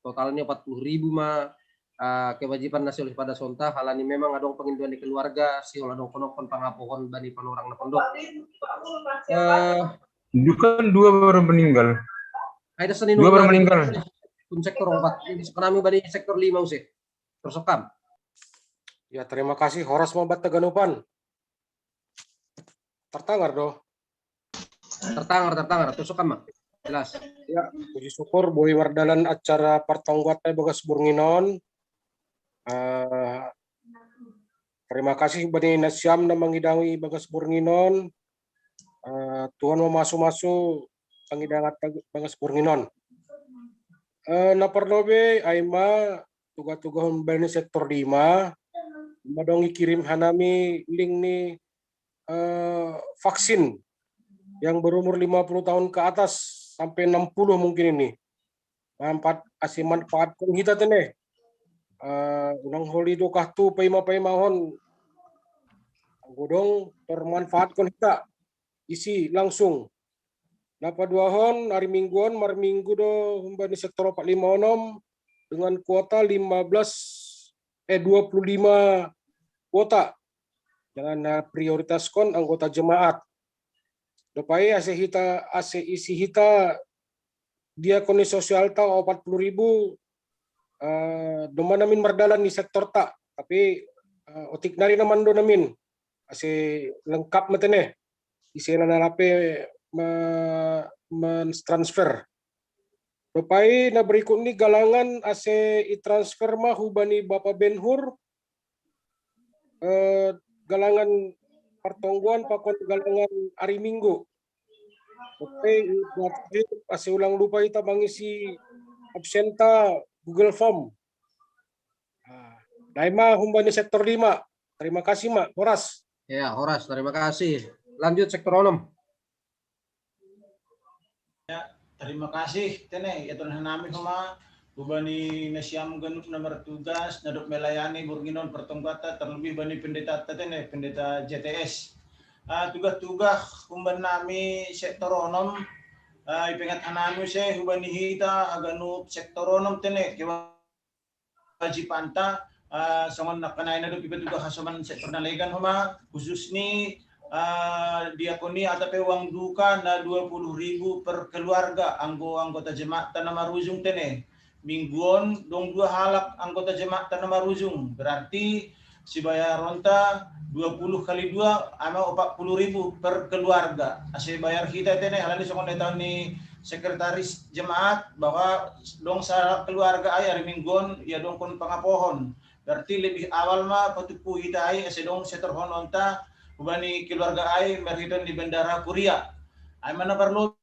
totalnya empat puluh ribu ma uh, kewajiban na siolih pada sonta, halani memang adong pangindoan di keluarga siol adong konokkon pangapohon bani panorang na pondok. Uh, Bukan dua baru meninggal. Ada Senin dua baru meninggal. Kun sektor opat, ini sekarang bani sektor lima usik. Terus kam. Ya, terima kasih. Horas ma bata ganupan. Tertangar doh. Tertangar, tertangar. Terus kam mah. Jelas. Ya, puji syukur boi mardalan acara partongguanta bagas borngin on. Uh, terima kasih bani nasiam na mangidangi bagas borngin on. Uh, Tuhan mamasu-masu pangidangan bagas borngin on. Uh, na parlobei ai ma tuga-tugahon bani sektor lima, madong ikirim hanami link ni uh, vaksin yang berumur lima puluh tahun ke atas sampai enam puluh mungkin ini. Manfaat ase manfaatkon hita tene. Uh, unang holi dokah tu paima-paimahon. Godong termanfaatkon hita isi langsung. Na paduahon ari mingguon marminggu do humbani sektor opat lima onom dengan kuota lima belas eh dua puluh lima kuota. Jangan na prioritaskon anggota jemaat. Dopai ase hita ase isi hita diakoni sosialta opat puluh ribu uh, doma namin mardalan di sektorta, tapi uh, otik nari na mando namin ase lengkap ma tene ise na nalape mentransfer. Dopai na berikut ni galangan ase itransfer ma hubani Bapa Benhur eh, galangan partongguan pakon galangan ari Minggu. Dopai ase ulang lupa hita mangisi absenta Google Form. Nah, ima humbani sektor lima. Terima kasih ma, horas. Ya, horas, terima kasih. Lanjut sektor onom. Ya, terima kasih tene ya Tuhan nami homa hubani nasiam ganup na martugas na dob melayani borngin on partongguanta, terlebih bani pendeta tene, pendeta J T S. Uh, tugas-tugas umban nami sektor onom Ah, ipengat hanami se hubani hita haganup sektor onom tene, kewajibanta, ah, songon na kanai na dope petugas hasoman sektor na legan homa, khusus ni, ah, diakoni atape uang duka na dua puluh ribu per keluarga anggo anggota jemaat na marujung tene. Minggu on dong dua halak anggota jemaat na marujung, berarti sibayaronta dua puluh kali dua ama opat puluh ribu per keluarga. Ase bayar hita tene, halani songon ditaon ni sekretaris jemaat bahwa dong sa keluarga ai ari Minggu on ia dongkon pangapohon. Berarti lebih awal ma patumpu hita ai ase dong setorhononta hubani keluarga ai marhiteon ni bendahara kuria. Ai ma na parlobei.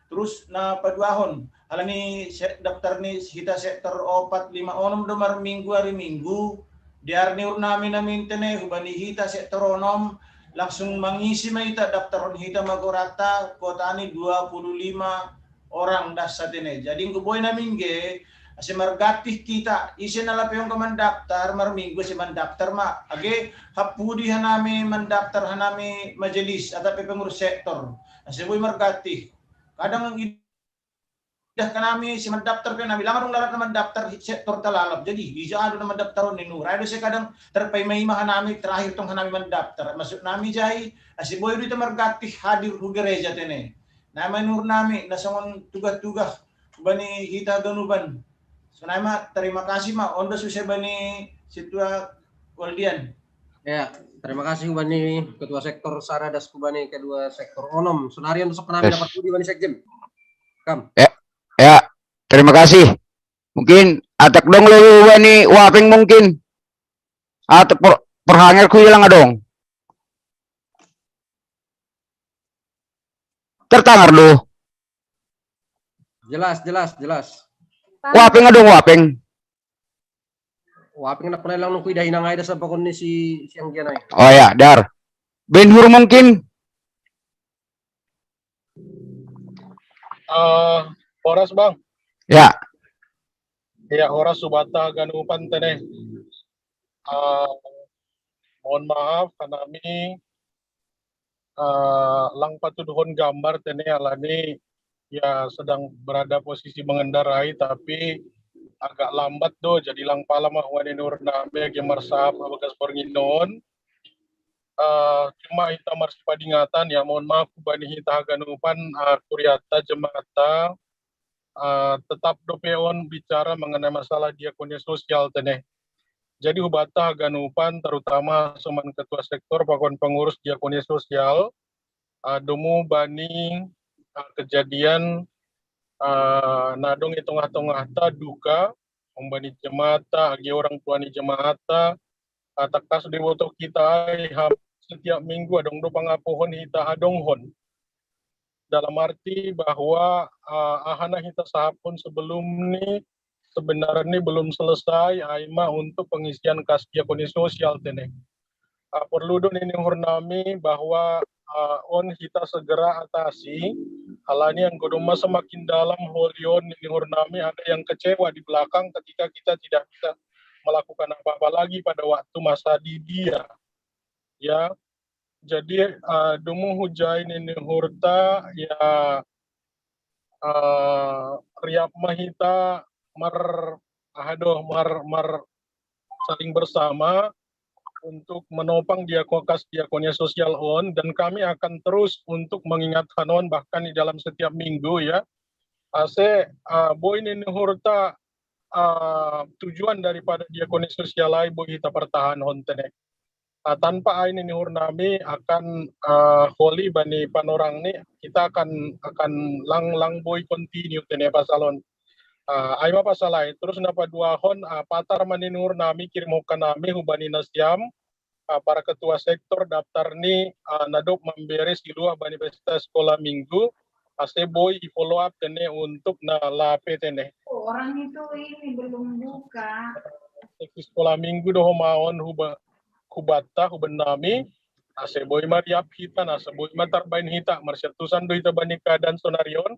Terus na paduahon, halani daftar ni hita sektor opat lima onom do marminggu ari Minggu, dear ni urnami namin tene hubani hita sektor onom, langsung mangisi ma hita, daftarhon hita ma goranta, kuotani dua puluh lima orang das satene. Jadi anggo boi namin ge, ase margantih hita, ise na lape anggo mandaftar marminggu ase mandaftar ma. Age hampudi hanami mandaftar hanami majelis atape pengurus sektor. Ase boi margantih. Kadang idah hanami si mandaftar pe hanami, lang adong lalap na mandaftar sektor talalap. Jadi ija do na mandaftar on ni nura do se kadang terpaima-ima hanami terakhir tong hanami mandaftar. Maksud nami jai, ase boi do hita margantih hadir hu gereja tene. Na manurut nami na songon tugas-tugas bani hita ganupan. Sonai ma, terima kasih ma, on do suse bani situa Waldian. Ya, terima kasih bani ketua sektor sada das ku bani ketua sektor onom. Sonari on sok nami dapat budi bani sekjen. Kam. Ya, ya, terima kasih. Mungkin atak dong lo bani Wapeng mungkin. Atak per, perhanger ku hilang adong. Tertangar do. Jelas, jelas, jelas. Wapeng adong Wapeng. Wapeng na pernah lang nungku idah inang aida sabakon ni si siang gianai. Oh ya, dar. Benhur mungkin. Uh, horas bang. Ya. Ya, horas subata ganupan tene. Uh, mohon maaf, kanami uh, lang patuduhon gambar tene alani ya sedang berada posisi mengendarai tapi agak lambat do, jadi lang pala ma huani nur nami age marsahap abagas pornginon. Uh, cuma hita marsipadingatan ya, mohon maaf bani hita haganupan uh, kuriata jemaata uh, tetap dope on bicara mengenai masalah diakonia sosial tene. Jadi hubata haganupan terutama soman ketua sektor pakon pengurus diakonia sosial uh, domu bani uh, kejadian uh, nadong i tongah-tongahta duka umbani jemaata agi orang tuani jemaata uh, takas diboto kita ai setiap minggu adong do pangapohon hita adonghon dalam arti bahwa uh, ahana hita sahapon sebelum ni sebenarnya belum selesai aima untuk pengisian kas diakoni sosial tene. Uh, perlu do nini hurnami bahwa uh, on kita segera atasi alani yang godoma semakin dalam holion nini hurnami ada yang kecewa di belakang ketika kita tidak bisa melakukan apa-apa lagi pada waktu masa di dia. Ya, jadi uh, dumu hujai nini hurta ya uh, riap mahita mar ahadoh mar mar saling bersama untuk menopang diakokas diakonia sosial on dan kami akan terus untuk mengingatkan on bahkan di dalam setiap minggu ya ase uh, boy nini hurta uh, tujuan daripada diakonia sosial ai boy hita pertahan on tenek uh, tanpa ai nini hurnami akan uh, holi bani panorang ni kita akan akan lang lang boy continue tene pasalon uh, ai ma pasal ai terus napa dua hon uh, patar mani nini hurnami kirim hokka nami hubani nasiam uh, para ketua sektor daftar ni uh, nadop mambere silua bani pesta sekolah minggu ase boy i follow up tene untuk na lape tene. Oh, orang itu ini belum buka. Sekolah minggu do homaon huba hubatta hubenami ase boy mariap hita na ase boy matarbain hita marsiatusan do hita bani keadaan sonarion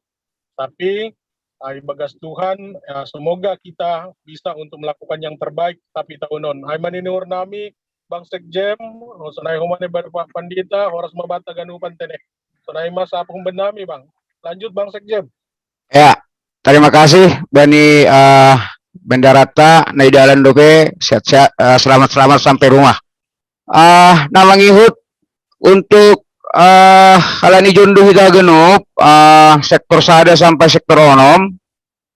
tapi uh, ibagas Tuhan uh, semoga kita bisa untuk melakukan yang terbaik tapi tahun on ai manini hurnami Bang Sekjen sonai homane Bapak Pandita horas mabata ganupan tene. Tunai masa pun benami, Bang. Lanjut, Bang Sekjen. Ya, terima kasih bani uh, bendarata nai dalan dope, sehat-sehat, uh, selamat-selamat sampai rumah. Uh, na mangihut untuk uh, halani jondu hita genup, uh, sektor sada sampai sektor onom,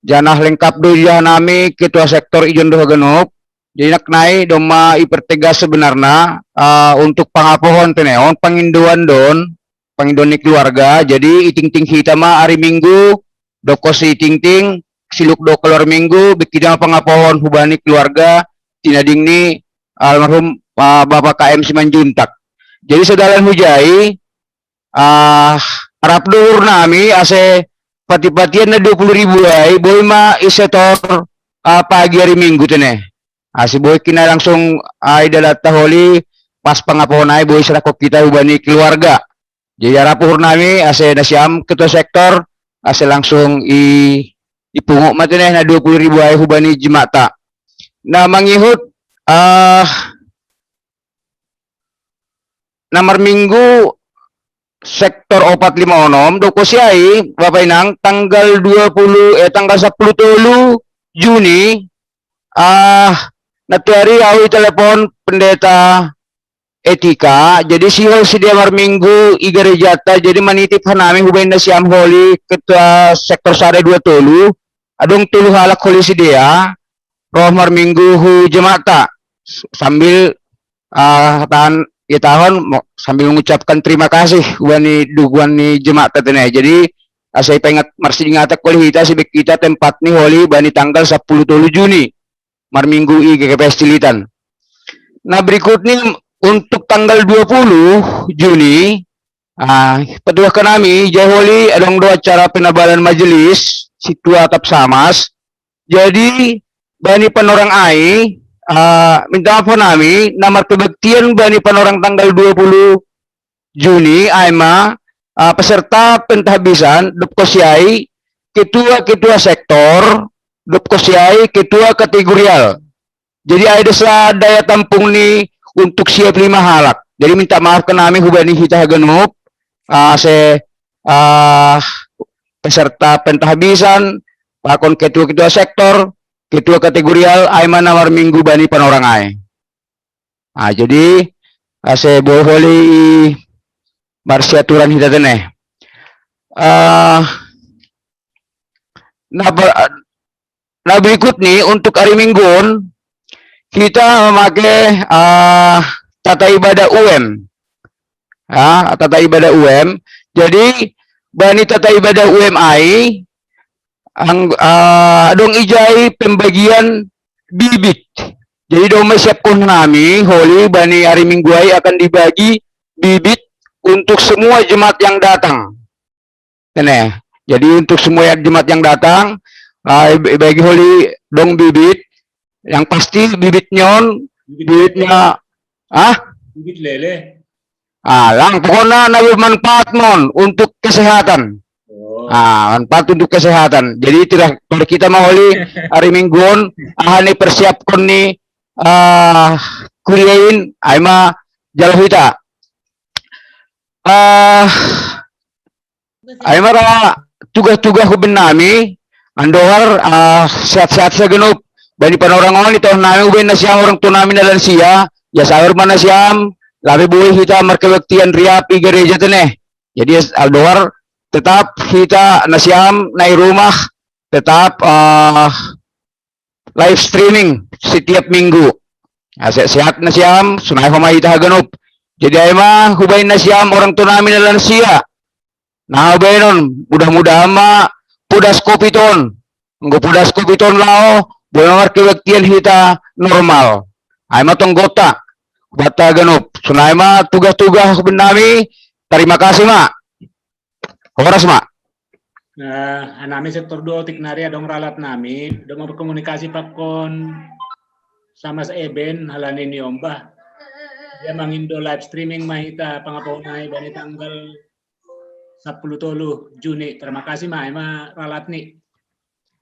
janah lengkap do ijah nami ketua sektor ijon do hagenup. Jadi nak nai doma ipertegas sebenarnya uh, untuk pangapohon teneon panginduan don panginduan ni keluarga. Jadi iting-ting hita ma hari Minggu, dokos iting-ting siluk do keluar Minggu, bikida ma pangapohon hubani keluarga tinading ni almarhum uh, Bapak K M Simanjuntak. Jadi sedalan hujai, uh, arap duhur nami ase pati-patian na dua puluh ribu ai boi ma isetor uh, pagi hari Minggu tene. Asi boi kina langsung ai dalata holi pas pangapohon ai boi serako kita hubani keluarga. Jadi arap uhur nami ase nasiam ketua sektor ase langsung i ipungu mati neh na dua puluh ribu ai hubani jemata. Na mangihut uh, nomor minggu sektor opat lima onom doko siai Bapak Inang tanggal dua puluh eh tanggal sepuluh tolu Juni ah uh, natuari au telepon pendeta etika. Jadi sihol si dia marminggu i gerejata. Jadi manitip hanami hubain nasiam holi ketua sektor sada dua tolu. Adong tolu halak holi si dia roh marminggu hu jemata sambil uh, tahan ya tahun sambil mengucapkan terima kasih wani duguan ni jemata tene. Jadi asai pengat marsidingatak holi hita sibek kita tempat ni holi bani tanggal sepuluh tolu Juni marminggu i G K P S Cilitan. Nah berikutnya untuk tanggal dua puluh Juni uh, petuah kanami jaholi adong do acara penabalan majelis situa atap samas. Jadi bani panorang ai uh, minta maaf nami nomor kebaktian bani panorang tanggal dua puluh Juni ai ma uh, peserta pentahbisan dopkosiai ketua-ketua sektor dopkosiai ketua kategorial. Jadi ai desa daya tampung ni untuk siap lima halak. Jadi minta maaf ke nami hubani hita haganup uh, se uh, peserta pentahbisan pakon ketua-ketua sektor ketua kategorial ai ma nomor minggu bani panorang ai. Ah, jadi ase boholi marsiaturan hita tene. Uh, nah, nah berikut nih untuk hari Minggun kita memakai uh, tata ibadah U M. Ya, tata ibadah U M. Jadi bani tata ibadah U M ai ang, uh, dong ijai pembagian bibit. Jadi dong siapkan nami holi bani hari Minggu ai akan dibagi bibit untuk semua jemaat yang datang. Ini. Jadi untuk semua jemaat yang datang, uh, bagi holi dong bibit. Yang pasti bibit nyon, bibitnya ah bibit lele. Ah, lang pokoknya na bermanfaat mon untuk kesehatan. Ah, manfaat untuk kesehatan. Jadi tidak kalau kita mau holi hari Mingguon, ah ni persiapkan ni ah kuliahin ai ma jalo hita. Ah ai ma ra tugas-tugas ku benami andohar ah sehat-sehat segenop. Bani panorang on ito nami uben nasiam orang tu nami na lansia ya sayur mana siam labe boi hita markebaktian riap i gereja teneh. Jadi aldohar tetap hita nasiam nai rumah tetap uh, live streaming setiap minggu. Nah, sehat-sehat nasiam sunai homa hita haganup. Jadi ai ma hubain nasiam orang tu nami na lansia. Nah, hubain on mudah-mudahan ma pudas kopi ton. Enggo pudas kopi ton lao boleh markebaktian hita normal. Ai ma tonggota bata ganup. Sunai ma tugas-tugas benami. Terima kasih ma. Horas ma. Uh, anami sektor dua otik nari adong ralat nami dong berkomunikasi pakon sama seeben halani ni ombah. Dia mangindo live streaming ma hita pangaponai bani tanggal sepuluh tolu Juni. Terima kasih ma ai ma ralat ni.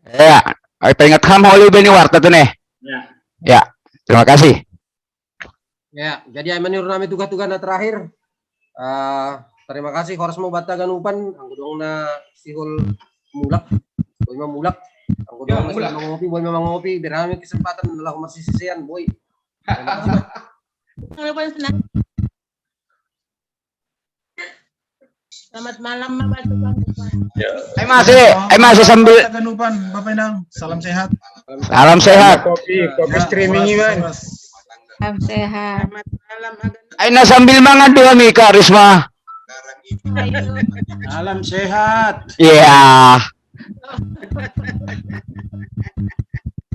Ya, ai peringat ham holi bani warta tu neh. Ya. Ya, terima kasih. Ya, jadi ai ma niur nami tugas-tugas na terakhir. Uh, Tarima kasih, horas mo banta ganupan, anggo adong na sihol mulak, boi ma mulak. Anggo adong na sihol mangopi, boi ma mangopi, bere hami kesempatan laho marsisisean, boi. Selamat malam, Batu. Ai mase, ai mase sambil Ganupan, Bapak Inang, salam sehat. Salam sehat. Kopi, kopi streaming iman. Salam sehat. Ai na sambil mangan do hami, Kak Risma. Salam sehat. Iya.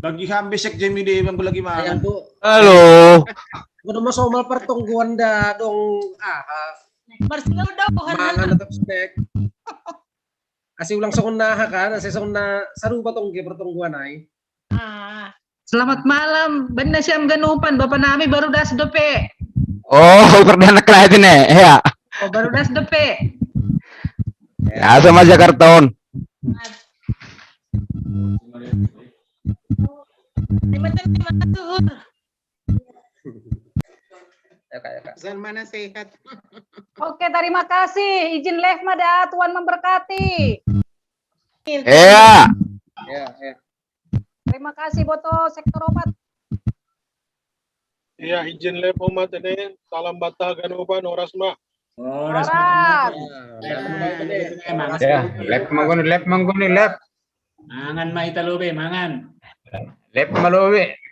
Bagi hambisek jemi de bang lagi mangan. Halo. Kudu mo somal pertongguan da dong aha. Marsilau dau Mangan tetap spek. Asi ulang songon na aha kan, asi songon na sarupa tong ge pertongguan ai. Ah, Selamat malam, bani nasiam ganupan, bapa nami baru das dope. Oh, perdana kelahir ne, ya. Oh, baru das dope. Ya, sama Jakarta on. terima kasih, Mas Suhur. Ya kak, ya kak. Zalmana sehat. Oke, terima kasih. Izin live ma da, Tuhan memberkati. Iya. Ya, ya. Terima kasih, Boto Sektor Opat. Iya, izin live umat ini. Salam banta ganupan, horas ma. Horas. Ya, live manggoni, live manggoni, live. Mangan ma ita lobe, mangan. Live ma lobe.